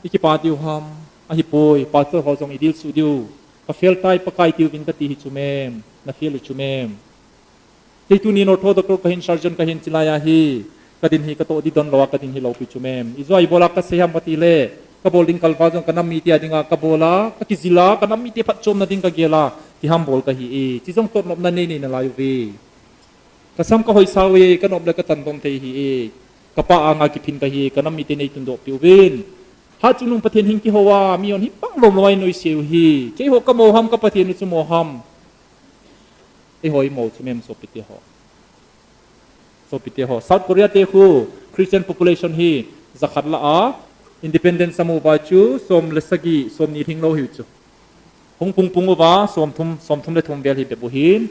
Ikipa diu ham. Ahipoi, pastor ho jong idil suh diu. Ka fail tai Pakai tiuvin kati hi chu mem. Na fail u chu mem. Kei tunin ortho doctor kahin, surgeon kahin, chulaiya hi kadin hi katoh di don louva kadin hi loupi chu mem. Ijeh a ibola kasei ham kati le, kabol ding kalval jong kanam mite a dinga kabola, kakijila, kanam mite phatchomna ding kagela, kihambol kahi e. Chi jong totnopna nei nei nalai uve. Kasam kahoisa uve, kanop le katan dom thei hi e. Kapa anga kiphin kahi e, kanam mite nei tundoh peh uvin. Hatchungnung Pathen hin kihou a, mi hon hi pang lom lom a inoise u hi. Keiho kamo ham, ka Pathen u chu mo ham. Eiho imo chu mem sopite ho. Sopite ho. South Korea te khu Christian population hi jakhat lah a, independence amu uva chu som le sagi, somni lhing lou hiu chu. Hung pung pung uva, somthum, somthum le thum vel hi bep u hin,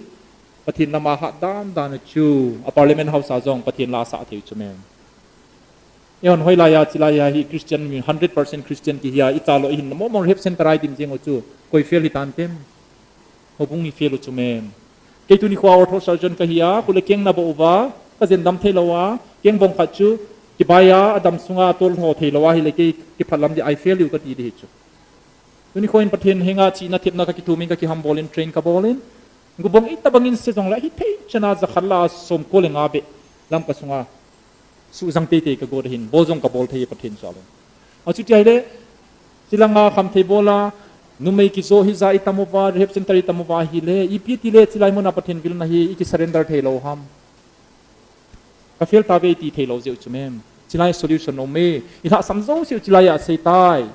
Pathen lama hat dan dan u chu, a parliament house a jong Pathen la asah thei u chu mem. Eihon hoilaiya, chulaiya hi Christian mi, hundred percent Christian kihi a, icha lou ihin na mo mo rehab center a idim jeng u chu, koi fail hitan tem. Houbung hi fail u chu mem. Kei tuni khoa ortho surgeon kahi a, khu le keng nabou uva, kajen dam thei lou a, keng bong khat chu, kibai a, adam sunga tol ho thei lou a, hile kei kiphat lam di a i fail u kati di hi chu. Tuni khoin Pathen henga chihna thepna kakithum in kakihambol in train kabol in. Gubong itabang in se jongle hithei chana jakhat lah a somko le nga beh Lamka sunga suhjang teitei kagot ahin, bol jong kabol thei Pathen jal in. Achuti ahile, chilanga khamthei bola, numei kijo hija itam uva, rehab center itam uva ahile, ipi tile chilai muna Pathen vilna hi iki surrender thei lou ham. Ka fail tave iti thei lou jeh u chu mem. Chilai solution aume. Ilhahsam jouseu chilaiya asei tai.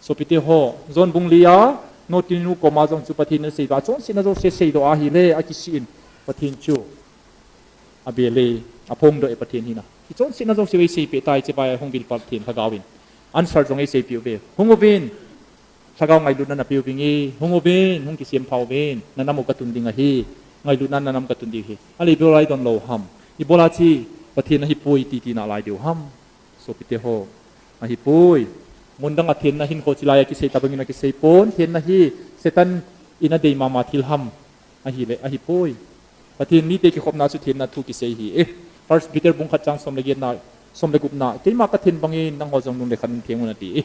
Sopite ho, John bung li a, Notinu koma jong chu Pathen in asei uva, chonsetna jouse seidoh ahile, akisih in Pathen chu abel e, aphongdoh e Pathen hina. Kichonsetna jouse eisei peh tai, hiche vai a hung vil Pathen Lhagao in answer jong eisei peh uve. Hung uvin, Lhagao ngailutna napeh uvin e, hung uvin, hung kisempha uvin, nanam u katun ding ahi, ngailutna nanam katun ding ahi. Ale ibola idon lou ham. Ibola chu Pathen ahipoi iti tina lai diu ham. Sopite ho, ahipoi. Mun dang a thenna hinkho chilaiya kisei tabang in akisei pon, thenna hi Satan in adei mama thil ham. Ahile, ahipoi. Pathen mite kikhopna chu thenna thu kisei ahi e. First Peter bung khat chang som le getna, som le gupna, keima kathen bangin nangho jong nun le khat nun theng un ati e.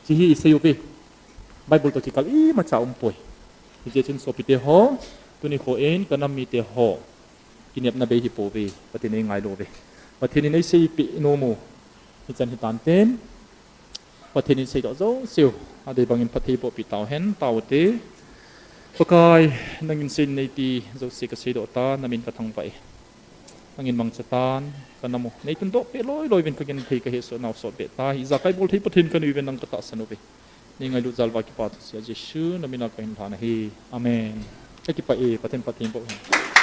Chi hi isei uve. Bible toh kikal imacha umpoi. Hijeh chun sopite ho, tuni khoin kanam mite ho, kinepna bei hipouve, Pathen in eingailu uve. Pathen in eiseipeh nom u hichan hitan ten, Pathen in seidoh jouseu adei bangin phatthei bohpeh tauhen, tao te. Pakai, nangin seiyin neiti jouse kaseidoh tan, namin kathangvah e. Nangin mangcha tan, kanam u neitundoh peh loi loi uvin, kagenthei kahesoh nau sotbeh tahi. Ijakai bol thei Pathen kahiuvin nang katahsan uve. Neingailut jal uva kipathu sea Jesu namina kahin lhan ahi. Amen. Kakipah e, Pathen phatthei boh hen.